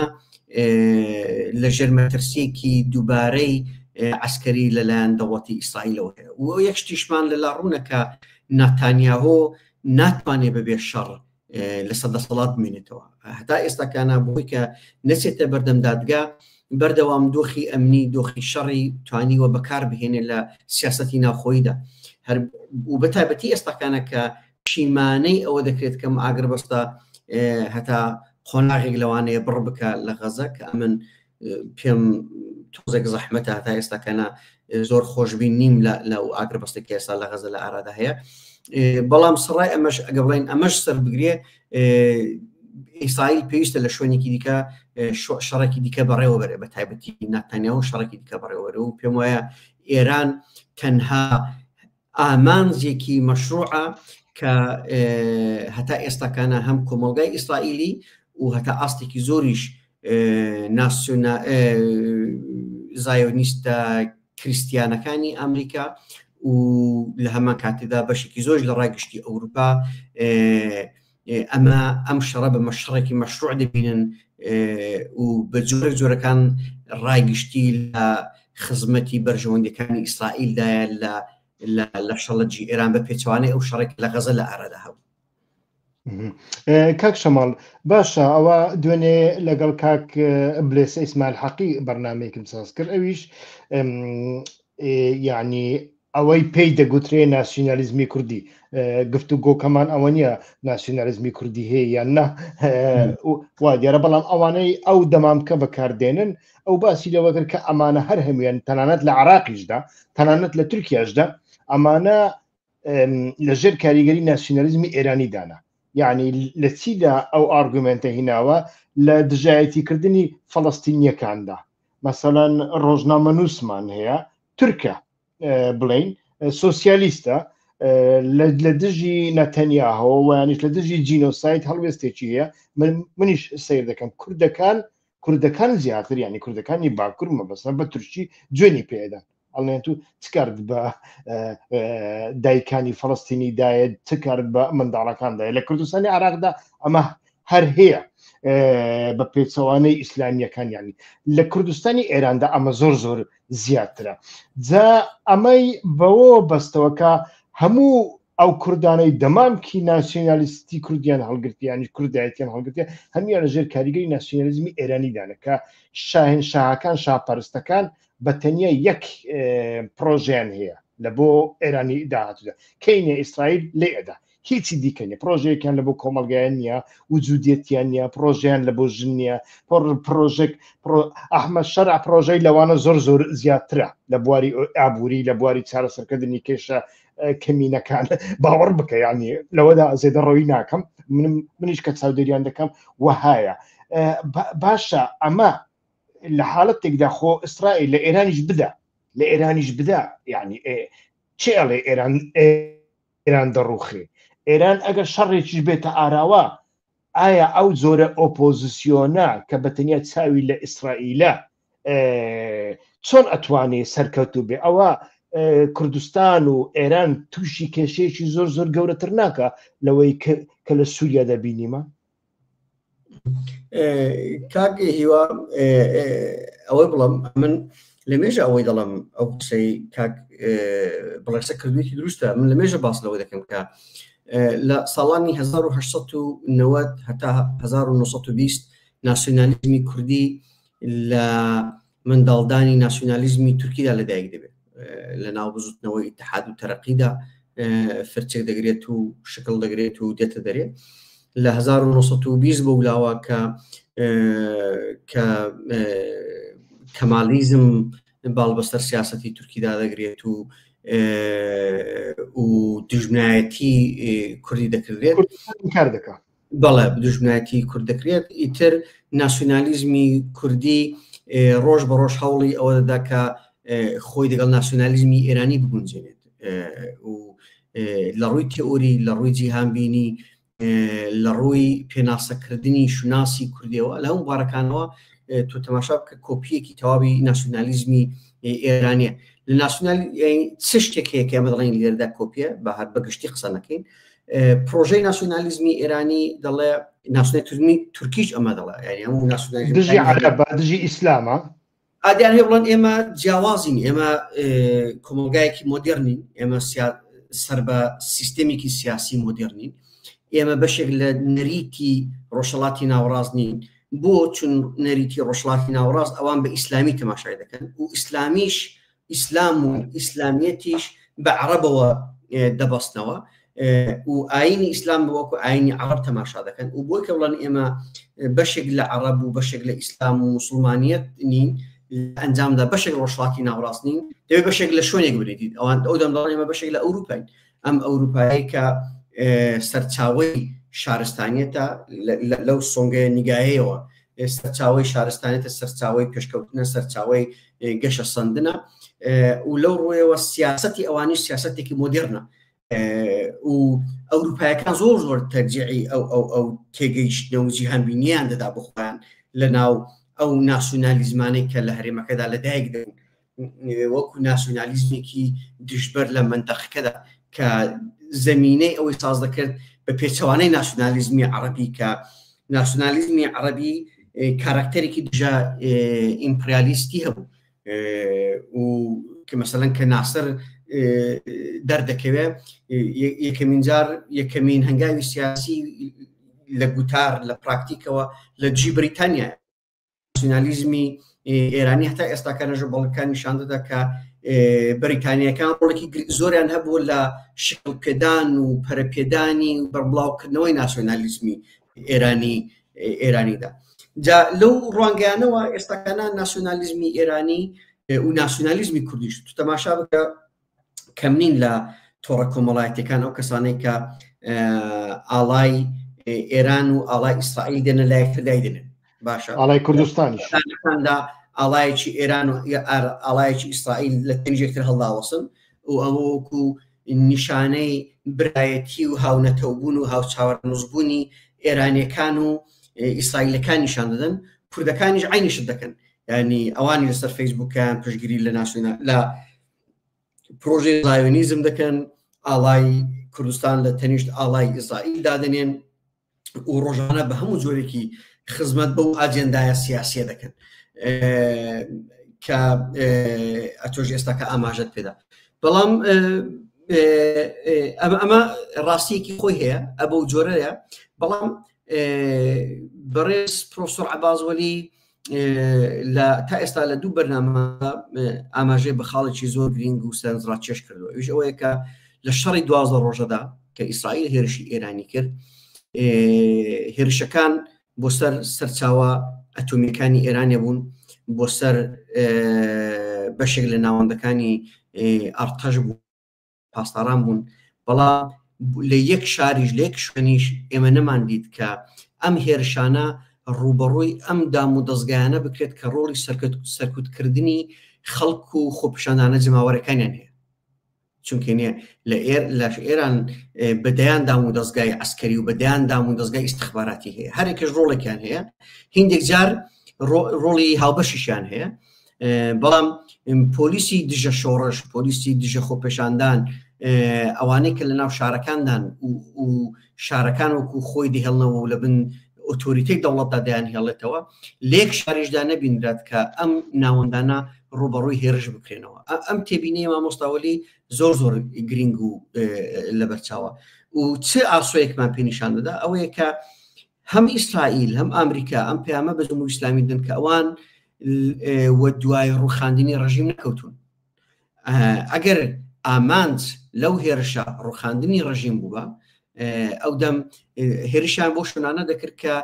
لە ژێر مەترسیەکی دووبارەی عسکەری لەلایەن دەوڵەتی ئیسرائیلەوە هەیە و یەک شتیشمان لەلا ڕوونە کە ناتانیاهۆ ناتوانێت بەبێ شەڕ لەسەر دەسەڵات بمێنێتەوە هەتا ئێستاکانە بۆی کە نەچێتە بەردەم دادگا بەردەوام دۆخی ئەمنی دۆخی شەڕی توانیوە بەکار بهێنێ لە سیاستی ناوخۆیدا هەر و بەتایبەتی ئێستاکانە کە شیمانەی ئەوە دەکرێت کەم ئاگربەستە هەتا قۆناغێک لەوانەیە بڕ بکە لە غەزە کە ئەمن پێم تۆزێک زەحمەتە هەتا ئێستاکەنا زۆر خۆشبین نیم لە ئەو ئاگربەستێک کە ئێستا لە غەزە لە ئارادا هەیە بەڵام سڕای ئەمەش ئەگە بڵێن ئەمەش سەر بگرێ ئیسرائیل پێویستە لە شوێنێکی دیکە شەڕێکی دیکە بەڕێوە بەرێ بە تایبەتی ناتانیاهۆ شەڕێکی دیکە بەڕێوەبەرێ و پێم وایە ئێران تەنها ئامانجێکی مەشروعە کە هەتا ئێستاکانە هەم کۆمەڵگای ئیسرائیلی و هەتا ئاستێکی زۆریش ناسیۆنا زایۆنیستە کریسیانەکانی ئەمریکا و لە هەمان کاتێدا بەشێکی زۆر لە ڕای گشتی ئەوروپا ئەمە ئەم شەڕە بە مەشڕێکی مەشروع دەبینن و بە جۆرێک جۆرەکان ڕای گشتی لە خزمەتی بەرژەوەندیەکانی ئیسرائیلدایە لە لە شەڵەجی ئێران بە پێچوانەی ئەو شەڕێک لە غەزە لە ئارادا هەبوو. کاک شەماڵ باشە ئەوە دوێنێ لەگەڵ کاک بلێسە ئیسماعیل حەقی بەرنمەیەکم ساز کرد ئەویش یعنی ئەوەی پێی دەگوترێ ناسیونالیزمی کوردی گفتوگۆکەمان ئەوە نییە ناسیونالیزمی کوردی هەیە یان نا وا دیارە بەڵام ئەوانەی ئەو دەمامکە بەکاردێنن ئەو باسی لەوە کرد کە ئەمانە هەر هەمویان تەنانەت لە عراقیشدا تەنانەت لە تورکیاشدا ئەمانە لە ژێر کاریگەری ناسیونالیزمی ئێرانی دانا یعنی لە چیدا ئەو ئارگومنتە هیناوە لە دژایەتیکردنی فەڵستینیەکاندا مەسەلەن ڕۆژنامەنووسمان هەیە تورکە بڵین سۆسیالیستە لە دژی نەتەنیاهۆ ویانیش لە دژی جینۆسایت هەڵوێستێکی هەیە منیش سیر دەکەم کوردەکان. کوردەکان زیاتر یعنی کوردەکانی باکوور مەبەستە بە تورکی جوێنی پێدان ئەڵێن تو چ کارت بە دایکانی فەڵستینی دایە چ کارت بە منداڵەکان دایە لە کوردستانی عراقدا ئەمە هەر هەیە بە پێچەوانەی ئیسلامیەکان ینی لە کوردستانی ئێراندا ئەمە زۆر زۆر زیاترە جا ئەمەی بەوە بەستەوەکە هەموو ئەو کوردانەی دەمامکی ناسیۆنالیستی کوردیان هەڵگرتیانی کوردایەتیان هەڵگرتیان هەمویان لە ژێر کاریگەری ناسیۆنالیزمی ئێرانی دانە کە شاهین شاهەکان شاپەرستەکان بە تەنیا یەک پرۆژیان هەیە لە بۆ ئێرانی داهاتودا کەینە ئیسرائیل لێ ئەدا هیچی دیکە نیە پرۆژەیەکیان لە بۆ کۆمەلگایان نییە وجودیەتیان نییە پرۆژیان لە بۆ ژن نییە پرۆژێک ئەحمە شەرع پرۆژەی لەوانە زۆر زۆر زیاترە لە بواری ئابووری لە بواری چارەسەرکردنی کێشە کەمینەکان باوەڕ بکە ینی لەوەدا زێدە ڕەوی ناکەم منیش کە چاودێریان دەکەم وەهایە باشە ئەمە لە حاڵەتێکدا خۆ ئیسرائیل لە ئێرانیش بدا لە ئێرانیش بدا یعنی چێ ئەڵێ ئێران ئێران دەڕوخێ ئێران ئەگەر شەڕێکیش بێتە ئاراوە ئایا ئەو جۆرە ئۆپۆزیسیۆنە کە بە تەنیا چاوی لە ئیسرائیلە چۆن ئەتوانێ سەرکەوتوو بێ ئەوە کوردستان و ئێران تووشی کێشەیەکی زۆر زۆر گەورەتر ناکە لەوەی کە لە سووریا دەبینیمە کاک هیوا ئەوەی بڵم من لە مێژە ئەوەی دەڵم ئەو قسەی کاک بڵێسە کردوێتی دروستە من لە مێژە باس لەوە دەکەم کە لە ساڵانی 1990 هەتا 1920 ناسیۆنالیزمی کوردی لە منداڵدانی ناسیونالیزمی تورکیدا لەدایک دەبێت لە ناو بزوتنەوەی ئیتحاد و تەرەقیدا فرچێک دەگرێت و شکڵ دەگرێت و دێتە دەرێ لە 1920 بۆ لاوە کە کە کەمالیزم باڵ بەسەر سیاستی تورکیدا دەگرێت و و دژمنایەتی کوردی دەکردێت کار دەکات بەڵێ دوژمنایەتی کورد دەکرێت ئیتر ناسیونالیزمی کوردی ڕۆژ بە ڕۆژ هەوڵی ئەوە دەدا کە خۆی دەگەڵ ناسیونالیزمی ئێرانی بگونجێنێت و لە ڕووی تئوری لە ڕووی جیهانبینی لە ڕووی پێناسەکردنی شوناسی کوردیەوە لە هەموو بارەکانەوە تۆ تەماشا بکە کۆپیەکی تەواوی ناسیونالیزمی ئێرانیە لە ناسیونال چ شتێک هەیە کە ئێمە دەڵێین لێرەدا کۆپیە بە هەر بەگشتی قسە نەکەین پرۆژەی ناسیونالیزمی ئێرانی دەڵێ ناسیونالیزمی تورکیش ئەمە دەڵێ یعنی هەموو ناسیونالیزم دژی عەرەبە دژی ئیسلامە ئادیان هەیە بڵێن ئێمە جیاوازین ئێمە کۆمەڵگایەکی مۆدێرنین ئێمە سەر بە سیستەمێکی سیاسی مۆدێرنین ئێمە بەشێک لە نەریتی ڕۆژهەڵاتی ناوەڕاست نین بۆ چون نەریتی ڕۆژهەڵاتی ناوەڕاست ئەوان بە ئیسلامی تەماشای دەکەن و ئیسلامیش ئیسلام و ئیسلامیەتیش بە عەڕەبەوە دەبەستنەوە و ئاینی ئیسلام وەکو ئاینی عەڕەب تەماشا دەکەن و بۆی کە بڵێن ئێمە بەشێک لە عەڕەب و بەشێک لە ئیسلام و موسڵمانیەت نین ئەنجامدا بەشێک ڕۆژهەڵاتی ناوەڕاست نین دەبێت بەشێک لە شوێنێک بنیت ئەوان ئەو دەم دەڵێن ئێمە بەشێک لە ئەوروپاین ئەم ئەوروپایی کە سەرچاوەی شارستانیەتە لەو سۆنگەیە نیگایەوە سەرچاوەی شارستانێتە سەرچاوەی پێشکەوتنە سەرچاوەی گەشە سەندنە و لەو ڕوویەوە سیاستی ئەوانیش سیاستێکی مۆدێرنە و ئەوروپایەکان زۆر زۆر تەرجیعی ئەو ئەو ئەو تێگەیشتنە و جیهانبینیان دەدا بۆ خۆیان لە ناو ئەو ناسیونالیزمانەی کە لە هەرێمەکەدا لەدایک دەبوون وەکو ناسیونالیزمێکی دژبەر لە مەنتەقەکەدا کە زەمینەی ئەوەی ساز دەکرد بە پێچەوانەی ناسیونالیزمی عەڕەبی کە ناسیونالیزمی عەڕەبی کاراکتەرێکی دژە ئیمپریالیستی هەبوو و کە مەسەلەن کە ناسر دەردەکەوێت یەکەمین جار یەکەمین هەنگاوی سیاسی لە گوتار لە پراکتیکەوە لە دژی بریتانیا ناسیونالیزمی ئێرانی هەتا ئێستاکە نەژە بەڵگەکان نیشان دەدا کە بەریتانیەکان ڕۆڵێکی زۆریان هەبوو لە شکڵ پێدان و پەرەپێدانی و بەربڵاوکردنەوەی ناسیۆنالیزمی ئێرانی ئێرانیدا جا لەو ڕوانگەیانەوە ئێستاکانە ناسیۆنالیزمی ئێرانی و ناسیۆنالیزمی کوردیش تو تەماشا بکە کەم نین لە تۆڕە کۆمەڵایەتەکان ئەو کەسانەی کە ئاڵای ئێران و ئاڵای ئیسرائیل دێنە لایەکتر دایدنن باشە ئاڵای کوردستانیشدا ئاڵایەکی ئێران و ئاڵایەکی ئیسرائیل لە تەنیشتر هەڵداوەسن و ئەوە وەکو نیشانەی برایەتی و هاونەتەوبوون و هاوچاوەڕنووسبوونی ئێرانیەکان و ئیسرائیلەکان نیشان دەدەن. کوردەکانیش عینیشت دەکەن ینی ئەوانی لەسەر فەیسبوکیان پشگیری لە ناسیۆنال لە پرۆژەی زایۆنیزم دەکەن ئاڵای کوردستان لە تەنیشت ئاڵای ئیسرائیل دادەنێن و ڕۆژانە بە هەموو جۆرێکی خزمەت بەو ئاجێندایە سیاسیە دەکەن کە ئەتۆش ئێستا کە ئاماژەت پێدا بەڵام ئەمە ئەمە ڕاستیەکی خۆی هەیە ئەبە و جۆرەیە بەڵام بەڕێز پرۆفسۆر عبازوەلی لە تا ئێستا لە دوو بەرنامە ئاماژەی بە خاڵێکی زۆر گرنگ و سەرنجڕاکێش کردووە ئەویش ئەوەیە کە لە شەڕی دوازدە ڕۆژەدا کە ئیسرائیل هێرشی ئێرانی کرد هێرشەکان بۆ سەر سەرچاوە ئەتۆمیەکانی ئێرانێ بوون بۆ سەر بەشێک لە ناوەندەکانی ئەرتەش بوو پاسداران بوون بەڵام لە یەک شاریش لە یەک شوێنیش ئێمە نەماندیت کە ئەم هێرشانە ڕووبەڕووی ئەم دام و دەستگایانە بکرێت کە ڕۆڵی سەرکوتکردنی خەڵک و خۆپیشاندانە جەماوەرەکانیان هەیە چونکە نیە لە ئێر لە ئێران بەدەیان دام و دەستگای عسکەری و بەدەیان دام و دەستگای ئیسیخباراتی هەیە هەرێکش ڕۆڵێکیان هەیە هندێک جار ڕۆڵی هاوبەشیشیان هەیە بەڵام پۆلیسی دژە شۆڕش پۆلیسی دژە خۆپێشاندان ئەوانەی کە لە ناو شارەکاندان و شارەکان وەکو خۆی دەهێڵنەوە و لە بن ئۆتۆریتەی دەوڵەتدا دەیان هێڵێتەوە لێک شاریشدا نەبینرات کە ئەم ناوەندانە ڕوبەڕووی هێرش بکرێنەوە ئەم تێبینی مامۆستاوەلی زۆر زۆر گرنگ و لەبەرچاوە و چ ئاسۆیەکمان پێنیشان دەدا ئەوەیە کە هەم ئیسرائیل هەم ئامریکا ئەم پەیامە بە جمهوری ئیسلامی دەن کە ئەوان و دوای ڕوخاندنی ڕژیم نەکەوتون ئەگەر ئامانج لەو هێرشە ڕوخاندنی ڕژیم بووە ئەو دەم هێرشیان بۆ شوێنانە دەکرد کە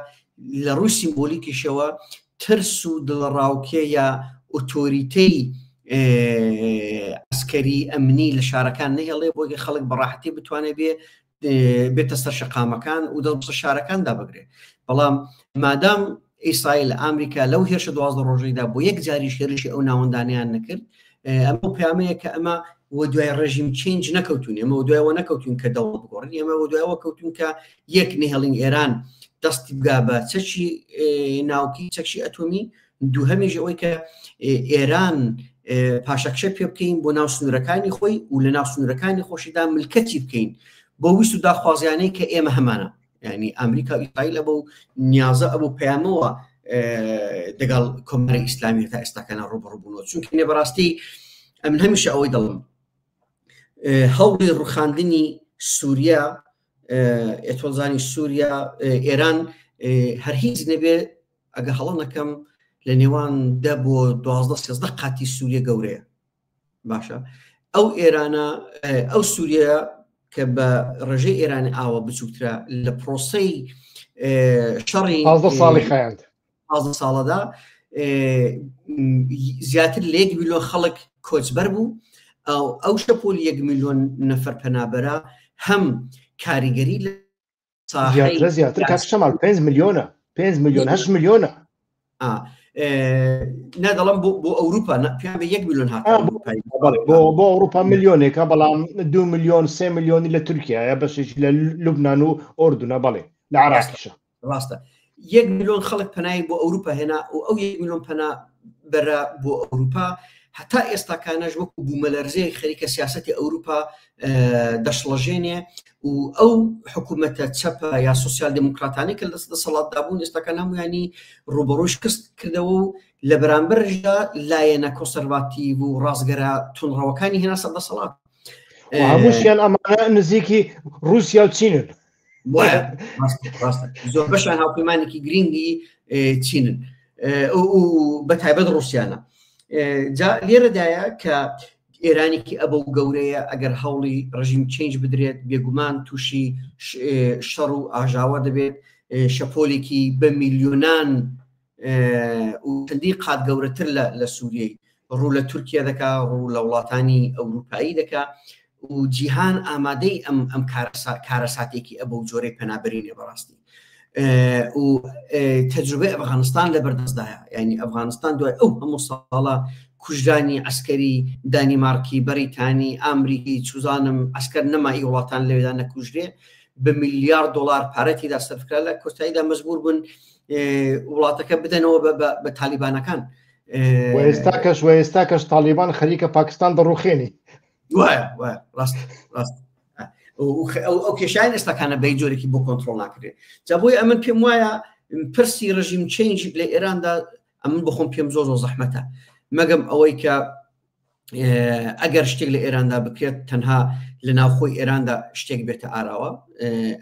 لە ڕووی سیمبولیکیشەوە ترس و دڵەڕاوکێ یا ئۆتۆریتەی ئەسکەری ئەمنی لە شارەکان نەهێڵێ بۆی خەڵک بەڕاحەتی بتوانێت بێ بێتە سەر شەقامەکان و دەست بەسەر شارەکاندا بگرێت بەڵام مادام ئیسرائیل ئەمریکا لەو هێرشە دوازدە ڕۆژەیدا بۆ یەک جاریش هێرشی ئەو ناوەندانیان نەکرد ئەمە پامەیە کە ئەمە و دوای ڕژیم change نەکەوتون ئێمە و دوایەوە نەکەوتون کە دەوڵەت بگۆڕین ئێمە و دوایەوە کەوتون کە یەک نهێڵین ئێران دەستی بگا بە چەکی ناوکی چەکی ئەتۆمی دووهەمیش ئەوەی کە ئێران پاشەکشە پێ بکەین بۆ ناو سنوورەکانی خۆی و لە ناو سنوورەکانی خۆشیدا ملکەتی بکەین بۆ ویست و داخوازیانەی کە ئێمە هەمانە ینی ئەمریکا و ئیسرائیل ئەبوو نیازە ئەبوو پەیامەوە دەگەڵ کۆماری ئیسلامی تا ئێستاکەە ڕوبڕبوونەوە چونکە نێ بەڕاستی ئەمن هەمیشە ئەوەی دەڵم هەوڵی ڕوخاندنی سووریا ئێتۆزانی سووریا ئێران هەر هیچ نەبێ ئەگە هەڵە نەکەم لە نێوان دە بۆ دوازدە سێزدە قاتی سووریە گەورەیە باشە ئەو ئێرانە ئەو سووریە کە بە ڕێژەی ئێرانی ئاوە بچووکترە لە پرۆسەی شەڕی ساڵی خایاند ساڵەدا زیاتر لە یەک میلیۆن خەڵک کۆچبەر بوو ئەو ئەو شەپۆل یەک میلیۆن نەفەر پەنابەرە هەم کاریگەری لە زیاترە زیاتر کاک شەماڵ 5 میلیۆنە 5 میلیۆن 8 میلیۆنە نا دەڵم بۆ ئەوروپا پێیان بە یەک میلیۆن هات بۆ بۆ ئەوروپا میلیۆنێکە بەڵام 2 میلیۆن 3 میلیۆنی لە تورکیایە بەشێکی لە لوبناان و ئۆردونە بەڵێ لە عراقیشە ڕاستە یەک میلیۆن خەڵک پەنای بۆ ئەوروپا هێنا و ئەو یەک میلیۆن پەنا بەرە بۆ ئەوروپا هەتا ئێستاکانەش وەکو بوومەلەرزەیەک خەریکە سیاسەتی ئەوروپا دەشڵەژێنێ و ئەو حکوومەتە چەپە یا سوسیال دموکراتانی کە لەس دەسەڵاتدا بوون ئێستاکان هەمویانی ڕوبەڕووی شکست کردەوە و لە بەرامبەرشدا لایەنە کۆنسەرڤاتیڤ و ڕاستگەرا تونڕەوەکانی هێنا سەر دەسەڵات هەمووشیان ئەمانە نزیکی رووسیا و چینن زۆر بەشان هاوپەیمانێکی گرنگی چینن بە تایبەت ڕوسیانە جا لێرەدایە کە ئێرانێکی ئەبە و گەورەیە ئەگەر هەوڵی ڕژیم change بدرێت بێگومان تووشی شەڕ و ئاژاوە دەبێت شەپۆلێکی بە میلیۆنان و چەندین قات گەورەتر لە سووریەی ڕوو لە تورکیا دەکا ڕوو لە وڵاتانی ئەوروپایی دەکا و جیهان ئامادەی ئەم ئەم کارەساتێکی ئەبە و جۆرەی پەنابەرینێ بەڕاستی و تەجروبەی ئەفغانستان لە بەردەستدایە ینی ئەفغانستان دوای ئەو هەموو ساڵە کوژرانی عسکەری دانیمارکی بەریتانی ئامریکی چوزانم عسکەر نەما ئی وڵاتان لەوێدا نەکوژرێ. بە میلیارد دلار پارە تێدا سەرفکرا لە کۆتاییدا مەجبور بوون وڵاتەکە بدەنەوە بە تالیبانەکان. ئێستا کەش و ئێستا کەش تالیبان خەریکە پاکستان دەڕوخێنی. وایە وایە ڕاست ڕاست ئەو کێشیان ئێستاکانە بەی جۆرێکی بۆ کۆنتترۆل ناکرێت جا بۆی ئەمن پێم وایە پرسی regime change لە ئێراندا ئەمن بخۆم پێم زۆر زۆر زەحمەتە مەگەم ئەوەی کە ئەگەر شتێک لە ئێراندا بکرێت تەنها لە ناوخۆی ئێراندا شتێک بێتە ئاراوە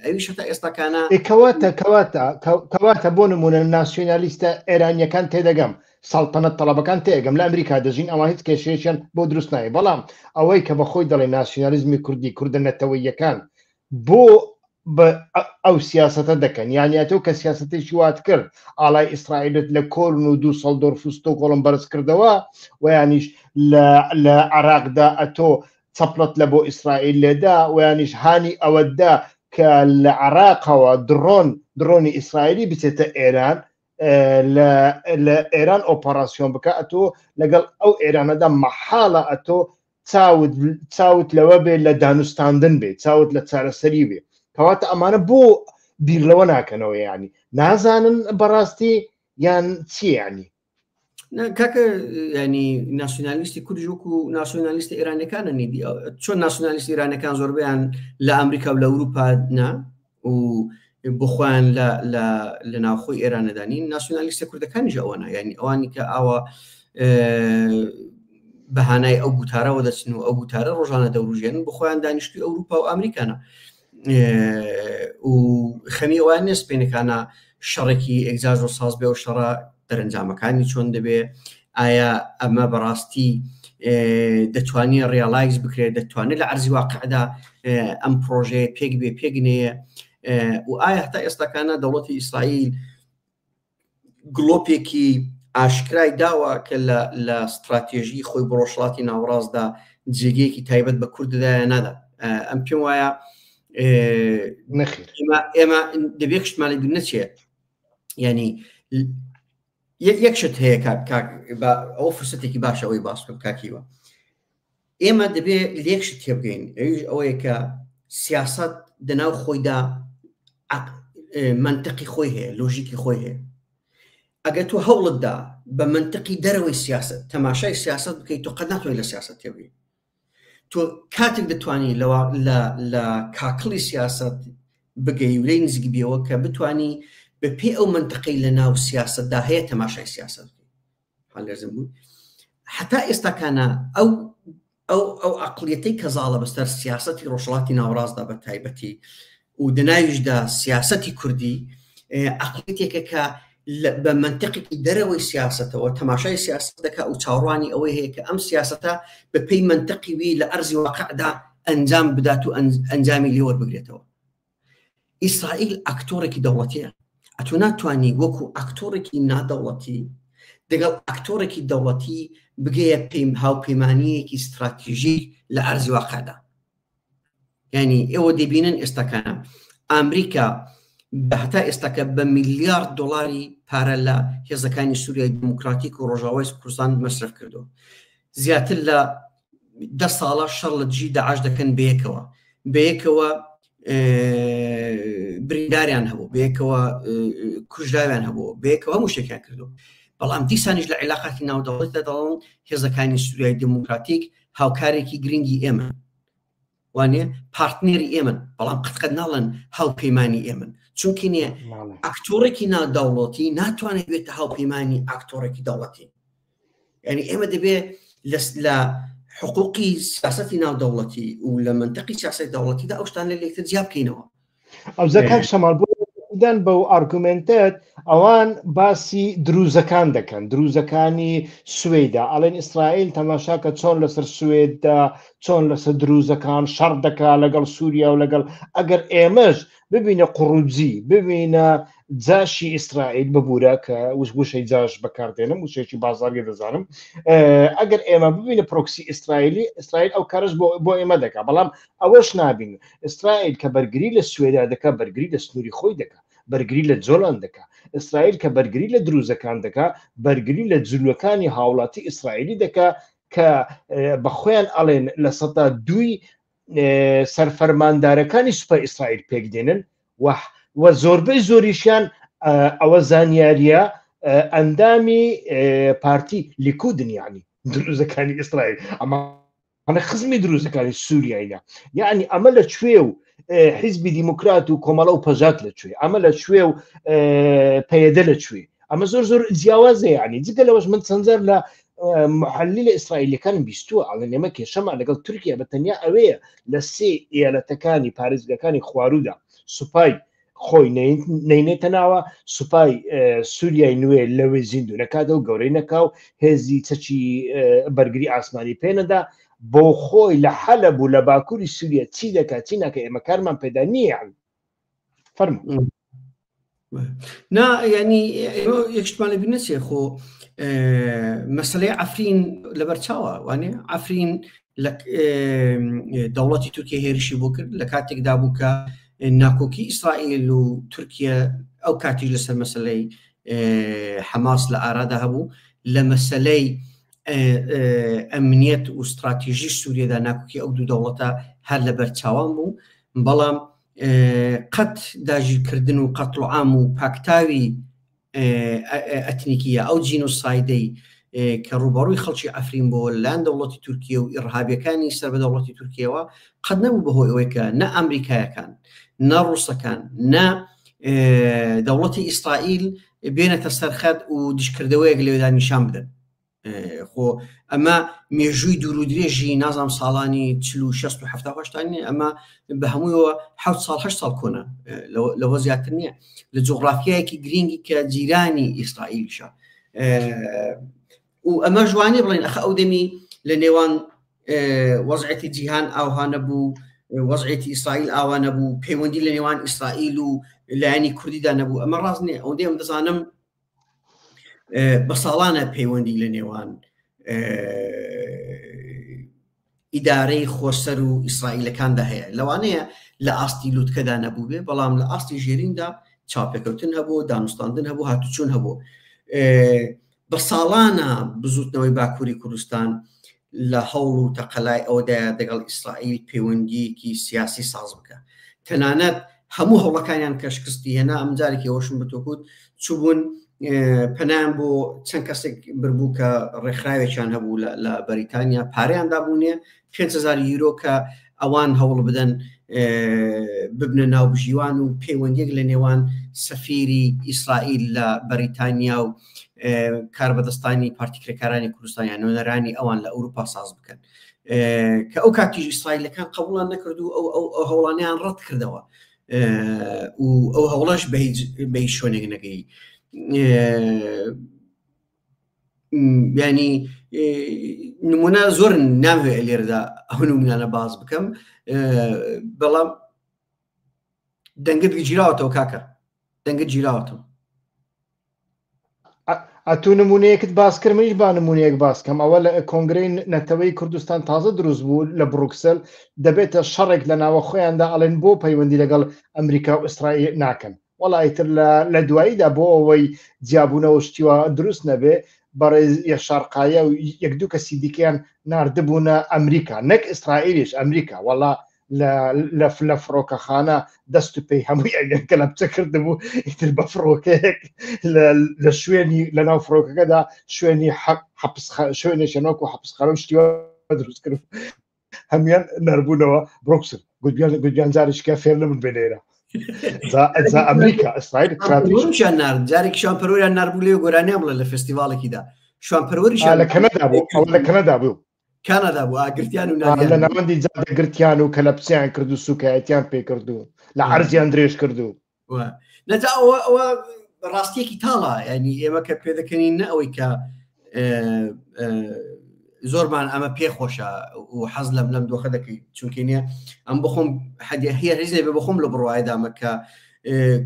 ئەوی شتا ئێستاکانە کەواتە کەواتە کەواتە بۆ نمونە ناسیۆنالیستە ئێرانیەکان تێدەگەم سەڵتەنەت تەڵەبەکان تێئەگەم لە ئەمریکا دەژین ئەوان هیچ کێشەیەکیان بۆ دروست نایە بەڵام ئەوەی کە بەخۆی دەڵێ ناسیونالیزمی کوردی کوردە نەتەوەییەکان بۆ بە ئەو سیاسەتە دەکەن یانی ئەتۆ کە سیاسەتێکی وات کرد ئاڵای ئیسرائیلت لە کۆلن و دوسەڵدۆرف و ستۆکۆڵم بەرز کردەوە و یانیش لە لە عراقدا ئەتۆ چەپڵەت لە بۆ ئیسرائیل لێدا و یانیش هانی ئەوەتدا کە لە عراقەوە دڕۆن دڕۆنی ئیسرائیلی بچێتە ئێران لە ئێران ئۆپەراسیۆن بکە ئەتۆ لەگەڵ ئەو ئێرانەدا مەحاڵە ئەتۆ چاوت چاوت لەوە بێ لە دانوستاندن بێ چاوت لە چارەسەری بێ کەواتە ئەمانە بۆ بیر لەوە ناکەنەوە ینی نازانن بەڕاستی یان چی ینی کاکە ینی ناسیۆنالیستی کوردیش وەکو ناسیۆنالیستی ئێرانەکانە نیدی چۆن ناسیۆنالیستی ئێرانەکان زۆربیان لە ئەمریکا و لە ئەوروپا نا و بۆ خۆیان لە ناوخۆی ئێرانەدانین ناسیۆنالیستە کوردەکانیش ئەوەنا ینی ئەوانی کە ئاوا بەهانای ئەو گوتارەوە دەچن و ئەو گوتارە ڕۆژانە دەوروژێن بۆ خۆیان دانیشتوی ئەوروپا و ئەمریکانە و خەمی ئەوان نیە سپێنەکانە شەڕێکی ئەگزار زۆر ساز بێ و شەڕە دەرەنجامەکانی چۆن دەبێ ئایا ئەمە بەڕاستی دەتوانێت realize بکرێت دەتوانێت لە عەرزی واقعدا ئەم پرۆژەیە پێک بێ پێک نەیە و ئایا هەتا ئێستاکانە دەوڵەتی ئیسرائیل گڵۆپێکی ئاشکرای داوە کە لە ستراتێژی خۆی بۆ ڕۆژهەڵاتی ناوەڕاستدا جێگەیەکی تایبەت بە کورددایە نادا ئەم پێم وایە ئێمە دەبێت شتمان لە بیر نەچێت ینی یەک شت هەیە کاک کاک ئەو فرسەتێکی باشە ئەوەی باس بکەم کاکیوە ئێمە دەبێ لێک شت تێبگەین ئەویش ئەوەیە کە سیاست دەناو خۆیدا منطقی خۆی هەیە لۆژیکی خۆی هەیە ئەگەر تۆ هەوڵتدا بە منطقی دەرەوەی سیاست تەماشای سیاست بکەیت تۆ قەت ناتوانانی لە سیاست تێبگەیت تۆ کاتێک دەتوانی لە کاکڵی سیاست بگەی و لێی نزیک بیەوە کە بتانی بە پێی ئەو منطقەی لە ناو سیاستدا هەیە تەماشای سیاست بکەیت حالێزم بوو حتا ئێستاکانە ئەو ئەو ئەو عقلیەتەی کە زاڵە بەسەر سیاستی ڕۆژهەڵاتی ناوەڕاستدا بە تایبەتی و دەناویشدا سیاستی کوردی عقلیەتێکە کە بە منطقێکی دەرەوەی سیاستەوە تەماشای سیاست دەکا و چاوەڕوانی ئەوەی هەیە کە ئەم سیاستە بە پێی منطقی وی لە ئەرزی واقعدا ئەنجام بدات و ئەنجامی لێوەربگرێتەوە ئیسرائیل ئەکتۆڕێکی دەوڵەتیە ئەتۆ ناتوانی وەکو ئەکتۆڕێکی نادەوڵەتی دەگەڵ ئەکتۆڕێکی دەوڵەتی بگەیە پێیم هاوپەیمانیەکی ستراتیژی لە ئەرزی واقعدا یعنی ئێوە دەبینن ئێستاکانە ئەمریکا بە هەتا ئێستاکە بە میلیارد دلاری پارە لە هێزەکانی سووریای دیموکراتیک و ڕۆژاوای کوردستان مەسرف کردو زیاتر لە دە ساڵە شەڕ لە دژی داعش دەکەن بەیەکەوە بەیەکەوە برینداریان هەبوو بەیەکەوە کوژراویان هەبوو بەیەکەوە هەموو شتێکیان کردو بەڵام دیسانیش لە عیلاقاتی ناودەوڵەتدا دەڵێن هێزەکانی سووریای دیموکراتیک هاوکارێکی گرنگی ئێمە وانە partner ی ئێمن بەڵام قەت قەت ناڵێن هاوپەیمانی ئێمن چونکی نییە ئەکتۆڕێکی نادەوڵەتی ناتوانێت بێتە هاوپەیمانی ئاکتۆڕێکی دەوڵەتی یعنی ئێمە دەبێ لە حقوقی سیاستی ناودەوڵەتی و لە منطقی سیاسی دەوڵەتیدا ئەو شتان لە لێکتر جیا بکەینەوە ئەوزە کاک شەماڵ بۆ دان بەو argument ەت ئەوان باسی دروزەکان دەکەن دروزەکانی سوێدا ئەڵێن ئیسرائیل تەماشاکە چۆن لەسەر سوێددا چۆن لەسەر دروزەکان شەڕ دەکا لەگەڵ سووریا و لەگەڵ ئەگەر ئێمەش ببینە قوڕوجی ببینە جاشی ئیسرائیل ببوورە کە وشەی جاش بەکاردێنم وشێکی بازاریە دەزانم ئەگەر ئێمە ببینە پرۆکسی ئیسرائیلی ئیسرائیل ئەو کارش بۆ ئێمە دەکا بەڵام ئەوەش نابین ئیسرائیل کە بەرگری لە سوێدا دەکا بەرگری لە سنووری خۆی دەکا بەرگری لە جۆلان دەکا ئیسرائیل کە بەرگری لە دروزەکان دەکا بەرگری لە جلوەکانی هاوڵاتی ئیسرائیلی دەکا کە بە خۆیان ئەڵێن لە سەتا دووی سەرفەرماندارەکانی سوپای ئیسرائیل پێک دێنن و زۆربەی زۆریشیان ئەوە زانیاریە ئەندامی پارتی لیکودن یعنی دروزەکانی ئیسرائیل ئەمە ئەمە خزمی دروزەکانی سووریاینە یعنی ئەمە لە کوێ و حیزبی دیموکرات و کۆمەڵە و پەژاک لە کوێ ئەمە لە کوێ و پەیەدە لە کوێ ئەمە زۆر زۆر جیاوازە یعنی جگە لەوەش من چەندجار لە محلی لە ئیسرائیلەکان بیستووە ئەڵێن ئێمە کێشەمان لەگەڵ تورکیا بە تەنیا ئەوەیە لە سێ ئیالەتەکانی پارێزگاکانی خوارودا سوپای خۆی نینێتە ناوە سوپای سووریای نوێ لەوێ زیندوو نەکاتەوە گەورەی نەکا و هێزی چەکی بەرگری ئاسمانی پێنەدا بۆ خۆی لە حەلەب و لە باکووری سووریا چی دەکات چی ناکە ئێمە کارمان پێدا نییە فەرموو نا ینی یەکشتمان لەبیر نەچێ خۆ مەسلەی عفرین لەبەر چاوە وانێ عفرین لە دەوڵەتی تورکیا هێرشی بۆ کرد لە کاتێکدا بوو کە ناکۆکی ئیسرائیل و تورکیا ئەو کاتیش لەسەر مەسلەی حەماس لە ئارادا هەبوو لە مەسلەی ئەمنیەت و استراتیژی سووریەدا ناکۆکی ئەو دوو دەوڵەتە هەر لە بەرچاوان بوو بەڵام قەت داگیرکردن و قەتڵ و عام و پاکتاوی ئەتنیکیە ئەو جینۆسایدەی کە ڕووبەڕووی خەڵکی ئەفرین بۆ لەلایەن دەوڵەتی تورکیە و ئیڕهابیەکانی سەر بە دەوڵەتی تورکیەوە قەت نەبوو بەهۆی ئەوەی کە نە ئەمریکایەکان نە ڕووسەکان نە دەوڵەتی ئیسرائیل بێنێتە سەرخەت و دژکردەوەیەک لەوێدا نیشان بدەن. خۆ ئەمە مێژووی دوور و درێژی نازام ساڵانی 46 و 78 نیە ئەمە بە هەموویەوە ه ساڵ 8 ساڵ کۆنە لەوە زیاتر نییە لە جوغرافیایەکی گرنگی کە جیرانی ئیسرائیلشە و ئەمە ژوانی بڵێن ئەخە ئەو دەمی لە نێوان وەزعەتی جیهان ئاوها نەبوو وەزعەتی ئیسرائیل ئاوا نەبوو پەیوەندی لە نێوان ئیسرائیل و لایەنی کوردیدا نەبوو ئەمە ڕاست نییە ئەوەندەی ئەم دەزانم بە ساڵانە پەیوەندی لە نێوان ئیدارەی خۆسەر و ئیسرائیلەکاندا هەیە لەوانەیە لە ئاستی لوتکەدا نەبوو بێ بەڵام لە ئاستی ژێریندا چاپێکەوتن هەبوو دانوستاندن هەبوو هاتوچون هەبوو بە ساڵانە بزوتنەوەی باکووری کوردستان لە هەوڵ و تەقەلای ئەوەدایە دەگەڵ ئیسرائیل پەیوەندییەکی سیاسی ساز بکە. تەنانەت هەموو هەوڵەکانیان کە شکستی هێنا، ئەم جارێکی ئەوەشم بە تۆ گوت، چووبوون پەنایان بۆ چەند کەسێک بربوو کە ڕێکخراوێکیان هەبوو لە بەریتانیا، پارەیان دابوونێ 5000 یورۆ کە ئەوان هەوڵ بدەن ببنە ناوبژیوان و پەیوەندیەک لە نێوان سەفیری ئیسرائیل لە بەریتانیا و کاربەدەستانی پارتی کرێکارانی کوردستان یان نوێنەرانی ئەوان لە ئەوروپا ساز بکەن کە ئەو کاتیش ئیسرائیلەکان قبوڵان نەکرد و ئەو ئەو هەوڵانیان ڕەت کردەوە و ئەو هەوڵەش بە هیچ بە هیچ شوێنێک نەگەی ینی نمونە زۆر نامەوێ لێرەدا ئەو نمونانە باز بکەم بەڵام دەنگت گیراوەتەوە کاکە دەنگت گیراوەتەوە ئەتوو نمونەیەکت باس کرد منیش با نمونەیەک باس کەم ئەوە لە کۆنگرەی نەتەوەی کوردستان تازە دروست بوو لە بروکسل دەبێتە شەڕێک لە ناوە خۆیاندا ئەڵێن بۆ پەیوەندی لەگەڵ ئەمریکا و ئیسرائیل ناکەن وەڵا ئیتر لە دواییدا بۆ ئەوەی جیابوونەوە شتیوا دروست نەبێ بەڕێز یەشار قایە و یەک دوو کەسی دیکەیان ناردبوونە ئەمریکا نەک ئیسرائیلیش ئەمریکا وەڵا لە لە لە فڕۆکەخانە دەست و پێی هەمووی ئەویان کەلەپچە کردبوو ئیتر بە فڕۆکەیەک لە شوێنی لە ناو فڕۆکەکەدا شوێنی حەپس شوێنێکی نۆک و حەپسخانە و شتیوا دروست کرد هەموان نەربوونەوە برۆکسل گوتیان گوتیان جارێکە فێر نەبوون بێ لێرە جا ئەمریکا ئیسرائیل شان نارد جارێک شوان پەروەریان ناربوو لێ گۆرانیان بڵێ لە فێستیڤاڵێکیدا شوان پەروەری لە کەنەدا بوو ئەوە لە کەنەدا بوو کانادا بوو ئاگرتیان و لە ناوەندی جادە گرتیان و کەلەپچیان کرد و سوکایەتیان پێکرد و لە عەرزیان درێژ کرد و نەجا ئەوە ئەوە ڕاستیەکی تاڵە ینی ئێمە کە پێدەکەنین نە ئەوەی کە زۆرمان ئەمە پێخۆشە و حەز لەم لەم دۆخە دەکەیت چونکە نییە ئەم بخۆم حەدی هەیە هیچ نەبێ بخۆم لە بڕواایدامە کە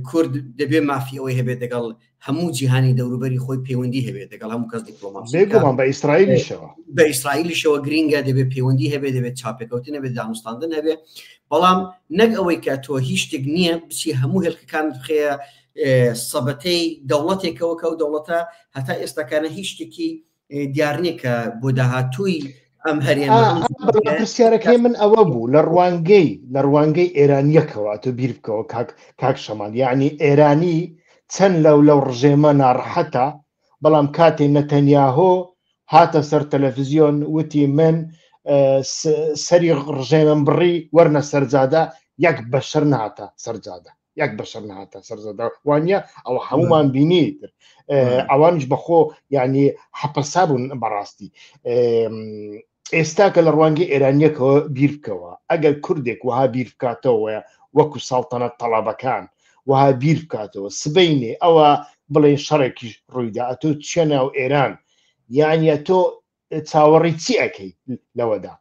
کورد دەبێ مافی ئەوەی هەبێت دەگەڵ هەموو جیهانی دەوروبەری خۆی پەیوەندی هەبێت دەگەڵ هەموو کەس دیپلۆماسی بێگومان بە ئیسرائیلیشەوە بە ئیسرائیلیشەوە گرینگە دەبێت پەیوەندی هەبێت دەبێت چاپێکەوتن هەبێت دانوستاندن هەبێت بەڵام نەک ئەوەی کە تۆ هیچ شتێک نییە بچی هەموو هێلکەکان بخەیە سەبەتەی دەوڵەتێکەوە کە ئەو دەوڵەتە هەتا ئێستاکانە هیچ شتێکی دیار نییە کە بۆ داهاتووی ئەم هەرێمە پرسیارەکەی من ئەوە بوو لە ڕوانگەی لە ڕوانگەی ئێرانیەکەوە تۆ بیر بکەوە کاک کاک شەمال یعنی ئێرانی چەند لەو لەو ڕژێمە ناڕەحەتە بەڵام کاتێ نەتەنیاهۆ هاتە سەر تەلەفزیۆن وتی من سەری ڕژێمم بڕی وەرنە سەرجادە یەک بەشەر نهاتە سەرجادە یەک بەشەر نهاتە سەرجادە وانە ئەوە هەمومان بینی تر ئەوانش بەخۆ یعنی حەپەسا بوون بەڕاستی ئێستا کە لە ڕوانگەی ئێرانیەکەوە بیر بکەوە ئەگەر کوردێک وەها بیر بکاتەوە وەکو ساڵتەنەت تەڵەبەکان وەها بیر بکاتەوە سبەینێ ئەوە بڵێن شەڕێکیش ڕوویدا ئەتۆ چیە ناو ئێران یعنی تۆ چاوەڕێی چی ئەەکەی لەوەدا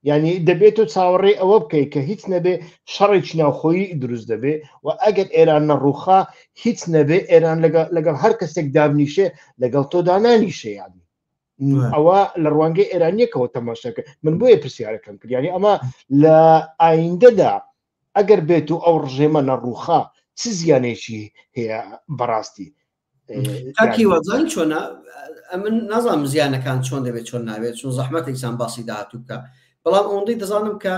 یعنی دەبێت تۆ چاوەڕێی ئەوە بکەیت کە هیچ نەبێ شەڕێکی ناوخۆیی دروست دەبێ و ئەگەر ئێران نەڕوخا هیچ نەبێ ئێران لەگەڵ هەر کەسێک دابنیشێ لەگەڵ تۆ دانانیشێ یعنی ئەوە لە ڕوانگەی ئێرانیەکەوە تەماشاکە من بۆیە پرسیارەکەم کرد یعنی ئەمە لە ئایندەدا ئەگەر بێت و ئەو ڕژێمە نەڕوخا چ زیانێکی هەیە بەڕاستی کاکی وەزان چۆنە ئەمن نازانم زیانەکان چۆن دەبێت چۆن ناوێت چون زەحمەتە ئینسان باسی داهاتوو بکە بەڵام ئەوەندەی دەزانم کە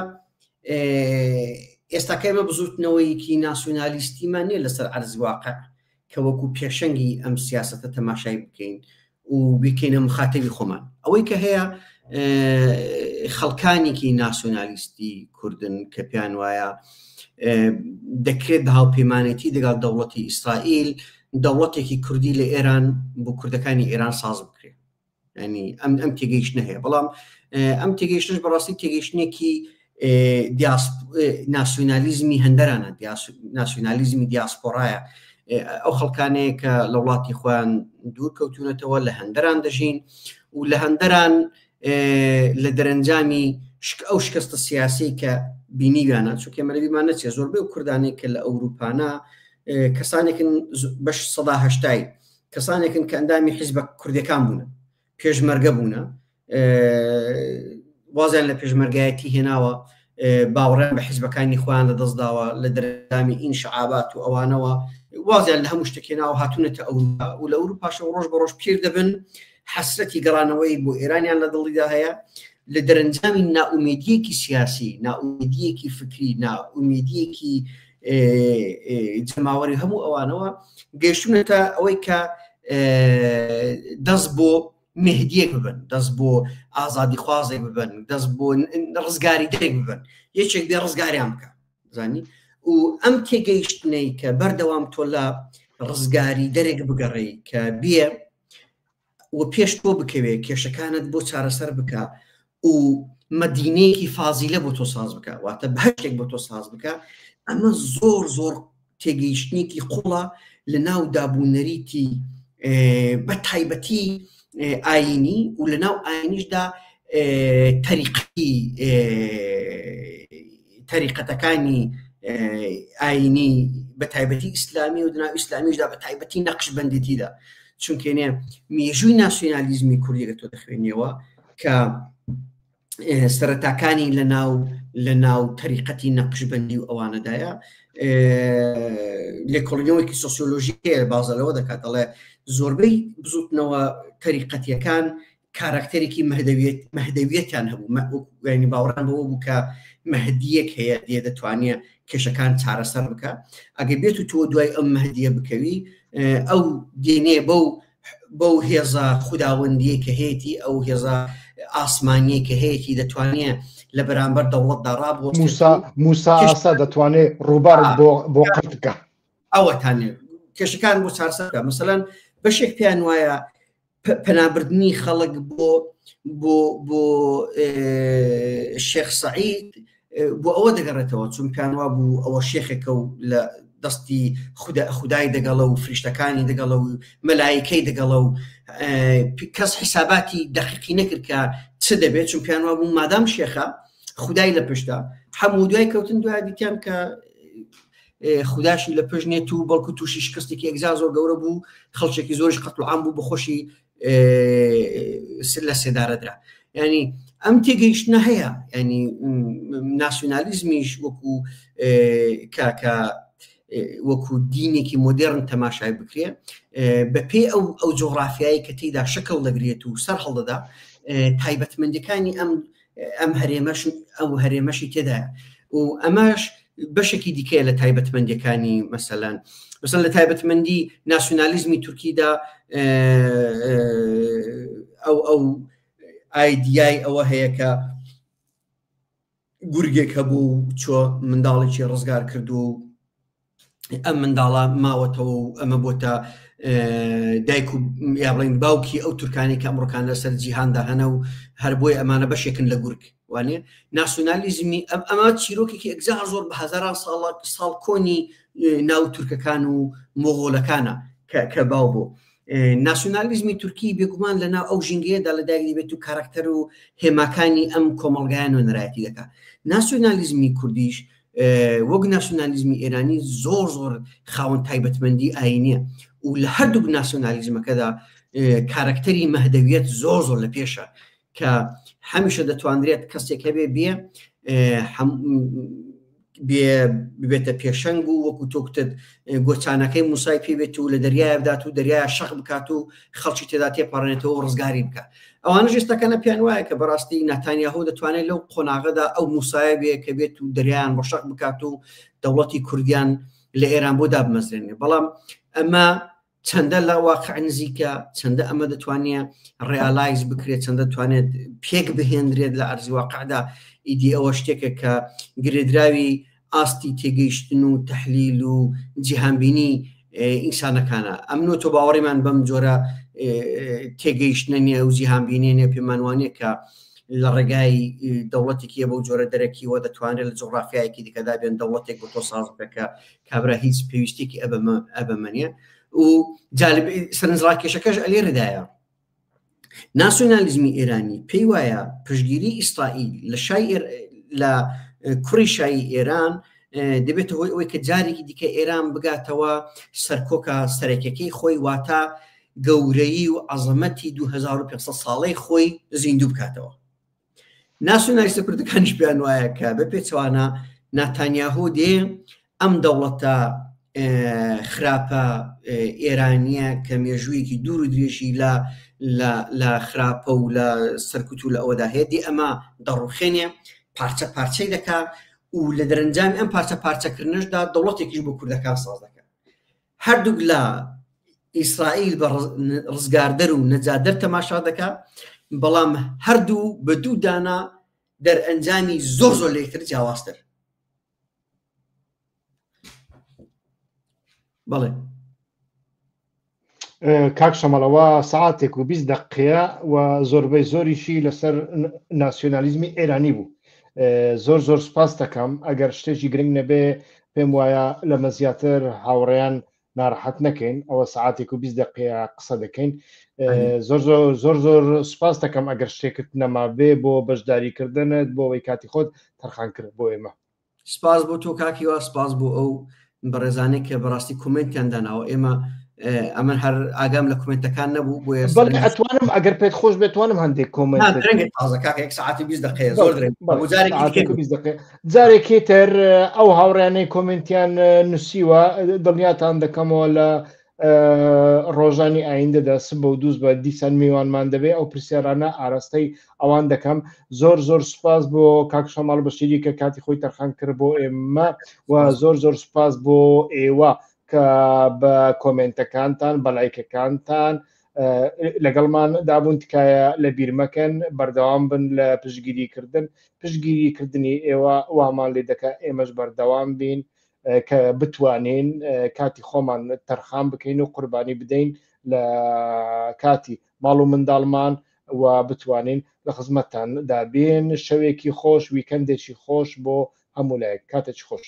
ئێستاکە ئێمە بزوتنەوەیەکی ناسیۆنالیستیمان نییە لەسەر عەرزی واقع کە وەکو پێشەنگی ئەم سیاسەتە تەماشای بکەین و بیکەینە مخاتەبی خۆمان ئەوەی کە هەیە خەڵکانێکی ناسیۆنالیستی کوردن کە پێیان وایە دەکرێت بە هاوپەیمانێتی دەگەڵ دەوڵەتی ئیسرائیل دەوڵەتێکی کوردی لە ئێران بۆ کوردەکانی ئێران ساز بکرێت ینی ئەم ئەم تێگەیشتنە هەیە بەڵام ئەم تێگەیشتنش بەڕاستی تێگەیشتنێکی ناسیۆنالیزمی هەندەرانە ناسیۆنالیزمی دیاسپۆرایە ئەو خەڵکانەیە کە لە وڵاتی خۆیان دوور کەوتونەتەوە لە هەندەران دەژین و لە هەندەران لە دەرەنجامی ئەو شکستە سیاسی کە بینیویانە چونکە مەلەویمان نەچێت زۆربەی و کوردانێک کە لە ئەوروپانا کەسانێکن بەش سەدا هەشتای کەسانێکن کە ئەندامی حیزبە کوردەکان بوون پێشمەرگە بوونە وازیان لە پێشمەرگایەتی هێناوە باوەڕیان بە حیزبەکانی خۆیان لە دەستداوە لە دەرەنجامی ئینشعابات و ئەوانەوە وازیان لە هەموو شتێک هێناوە هاتوونەتە ئەوروپا و لە ئەوروپاشەوە ڕۆژ بە ڕۆژ پیر دەبن حەسرەتی گەڕانەوەی بۆ ئێرانیان لە دڵیدا هەیە لە دەرەنجامی نائومێدیەکی سیاسی نائومێدیەکی فکری نائومێدیەکی جەماوەری هەموو ئەوانەوە گەیشتونەتە ئەوەی کە دەست بۆ مهدیەک ببن دەست بۆ ئازادی خوازێک ببن دەست بۆ ڕزگاری دەرێک ببن یەکێک بێ ڕزگاریان بکە زانی و ئەم تێگەیشتنەی کە بەردەوام تۆ لە ڕزگاری دەرێک بگەڕێی کە بێ و پێش تۆ بکەوێ کێشەکانت بۆ چارەسەر بکە و مەدینەیەکی فازیلە بۆ تۆ ساز بکە واتە بەهشتێک بۆ تۆ ساز بکە ئەمە زۆر زۆر تێگەیشتنێکی قوڵە لە ناو دابوونەریتی بە تایبەتی ئاینی و لە ناو ئاینیشدا تەریقی تەریقەتەکانی ئاینی بە تایبەتی ئیسلامی و دناو ئیسلامیشدا بە تایبەتی نەقشبەندێتیدا چونکێنێ مێژووی ناسیۆنالیزمی کوردی لە تۆ دەخوێنیەوە کە سەرەتاکانی لە ناو لە ناو تەریقەتی نەقشبەندی و ئەوانەدایە لێکۆڵینەوەیەکی سۆسیۆلۆژی هەیە بازە لەوە دەکات دەڵێ زۆربەی بزوتنەوە تەریقەتیەکان کاراکتەرێکی مەهدەویەت مەهدەویەتیان هەبوو ینی باوەڕان بەوە بوو کە مەهدیەک هەیە دێ دەتوانێت کێشەکان چارەسەر بکە ئەگەر بێت و تۆ دوای ئەم مەهدیە بکەوی ئەو دێنێ بەو بەو هێزە خوداوەندیە کە هەیەی ئەو هێزە ئاسمانیە کە هەیەی دەتوانێت لە بەرامبەر دەوڵەتدا ڕابوو موسا موسا ئاسا دەتوانێت ڕووبار بۆ بۆ قرت بکە ئەوەتانێ کێشەکان بۆ چارەسەر بکە مەسەلەن بەشێک پێیان وایە پەنابردنی خەڵک بۆ بۆ بۆ شێخ سعید بۆ ئەوە دەگەڕێتەوە چون پێیان وا بوو ئەوە شێخێکە و لە دەستی خودای دەگەڵە و فریشتەکانی دەگەڵە و مەلایکەی دەگەڵە و کەس حیساباتی دەقیقی نەکرد کە چ دەبێت چون پێیان وا بوو مادام شێخە خودای لە پشتە هەموو دوای کەوتن دوای دیتیان کە خوداشی لە پشت نێت و بەڵکو تووشی شکستێکی ئەگزا زۆر گەورە بوو خەڵکێکی زۆریش قەتڵ عام بوو بەخۆشی لە سێدارە درا ینی ئەم تێگەیشتنە هەیە ینی ناسیۆنالیزمیش وەکو کاکە وەکو دینێکی مۆدێرن تەماشای بکرێ بەپێ ئەو ئەو جۆغرافیایی کە تێیدا شکڵ دەگرێت و سەر هەڵدەدا تایبەتمەندەکانی ئەم ئەم هەرێمەش ئەو هەرێمەشی تێدایە و ئەمەش بەشێکی دیکەیە لە تایبەتمەندەکانی مەسەلەن مەسەن لە تایبەتمەندی ناسیونالیزمی تورکیدا ئەو ئەو ئایدیای ئەوە هەیە کە گورگێک هەبوو و چۆ منداڵێکی ڕزگار کردو و ئەم منداڵە ماوەتەوە و ئەمە بۆتە دایک و یا بڵین باوکی ئەو تورکانی کە ئەمڕۆکان لەسەر جیهاندا هەنە و هەر بۆی ئەمانە بەشێکن لە گورگ وانە ناسیۆنالیزمی ئەم ئەمە چیرۆکێکی ئەگزار زۆر بە هەزاران ساڵ ساڵ کۆنی ناو تورکەکان و مۆغۆلەکانە کە باو بوو ناسیۆنالیزمی تورکی بێگومان لە ناو ئەو ژینگەیەدا لەدایک دەبێت و کاراکتەر و هێماکانی ئەم کۆمەڵگایە نوێنەرایەتی دەکات. ناسیۆنالیزمی کوردیش وەک ناسیۆنالیزمی ئێرانی زۆر زۆر خاوەن تایبەتمەندی ئاینیە و لە هەردووک ناسیۆنالیزمەکەدا کارەکتەری مەهدەویەت زۆر زۆر لە پێشە کە هەمیشە دەتوانرێت کەسێک هەبێ بێ ببێتە پێشەنگ و وەکو تۆکتت گۆچانەکەی موسای پێ بێت و لە دەریایە بدات و دەریایە شەق بکات و خەڵکی تێدا تێپەڕێنێتەوە و ڕزگاری بکە ئەوانش ئێستاکەنە پێیان وایە کە بەڕاستی ناتانیاهۆ دەتوانێت لەو قۆناغەدا ئەو موسایە بێ کە بێت و دەریایان بۆ شەق بکات و دەوڵەتی کوردیان لە ئێران بۆ دابمەزرێنێ بەڵام ئەمە چەندە لە واقع نزیکە چەندە ئەمە دەتوانێت realize بکرێت چەندە توانێت پێک بهێنرێت لە ئەرزی واقعدا ئیدی ئەوە شتێکە کە گرێدراوی ئاستی تێگەیشتن و تەحلیل و جیهانبینی ئینسانەکانە ئەمن و تۆ باوەڕیمان بەم جۆرە تێگەیشتنە نییە و جیهانبینی نیە پێمانوانە کە لە ڕێگای دەوڵەتێکی بەو جۆرە دەرەکیەوە دەتوانێت لە جوغرافیایەکی دیکەدا بێن دەوڵەتێک بۆ تۆ ساز بکە کە کابرا هیچ پێویستێکی ئەبەمە نیە و جالب سەرنجڕاکێشەکەش ئەلێرەدایە ناسیۆنالیزمی ئێرانی پێی وایە پشگیری ئیسرائیل لە شای لە کوڕی شایی ئێران دەبێتە هۆی ئەوەی کە جارێکی دیکە ئێران بگاتەوە سەرکۆکە سەرەکیەکەی خۆی واتە گەورەی و عەزەمەتی 2500 ساڵەی خۆی زیندوو بکاتەوە. ناسیۆنالیستە کوردەکانیش پێیان وایە کە بە پێچەوانە ناتانیاهۆ دێ ئەم دەوڵەتە خراپە ئێرانیە کە مێژوویەکی دوور و درێژی لە لە خراپە و لە سەرکوت و لە ئەوەدا هەیە دێ ئەمە دەڕوخێنێ پارچە پارچەی دەکا و لە دەرەنجامی ئەم پارچە پارچەکردنەشدا دەوڵەتێکیش بۆ کوردەکان ساز دەکات هەردووک لا ئیسرائیل بە ڕزگاردەر و نەجادەر تەماشا دەکا بەڵام هەردوو بە دوو دانا دەرئەنجامی زۆر زۆر لەکتر جیاوازتر بەڵێ کاک شەمەڵەوە ساعتێک و 20 دقەیە و زۆربەی زۆریشی لەسەر ناسیۆنالیزمی ئێرانی بوو زۆر زۆر سپاس دەکەم ئەگەر شتێکی گرنگ نەبێ پێم وایە لەمە زیاتر هاوڕێیان ناڕەحەت نەکەین ئەوە سعاتێک و 20 دقەیە قسە دەکەین زۆر زۆر زۆر زۆر سپاس دەکەم ئەگەر شتێکت نەما بێ بۆ بەشداریکردنت بۆ ئەوەی کاتی خۆت تەرخان کرد بۆ ئێمە سپاس بۆ تۆ کاک هیوا سپاس بۆ ئەو بەڕێزانەی کە بەڕاستی کۆمێنتیان داناوە ئێمە ئەمن هەر ئاگام لە کۆمێنتەکان نەبوو بۆیە بەڵێ ئەتوانم ئەگەر پێت خۆش بێتوانم هەندێک کۆمێنت درەنگە تازە کاکە یەک سەعاتی 20 دقەیە زۆر درەنگ بۆ جارێکی دیکە 20 دقەیە جارێکی تر ئەو هاوڕیانەی کۆمێنتیان نووسیوە دڵنیاتان دەکەمەوە لە ڕۆژانی ئایندەدا سبە و دووز بە دیسان میوانمان دەبێ ئەو پرسیارانە ئاراستەی ئەوان دەکەم زۆر زۆر سوپاس بۆ کاک شەماڵ بەشیری کە کاتی خۆی تەرخان کرد بۆ ئێمە و زۆر زۆر سوپاس بۆ ئێوە کە بە کۆمێنتەکانتان بە لایکەکانتان لەگەڵمان دابوون تکایە لە بیر مەکەن بەردەوام بن لە پشتگیری کردن پشتگیری کردنی ئێوە وامان لێ دەکە ئێمەش بەردەوام بین کە بتوانین کاتی خۆمان تەرخان بکەین و قوربانی بدەین لە کاتی ماڵ و منداڵمان و بتوانین لە خزمەتتان دابین شەوێکی خۆش ویکەندێکی خۆش بۆ هەموو لایەک کاتێکی خۆش.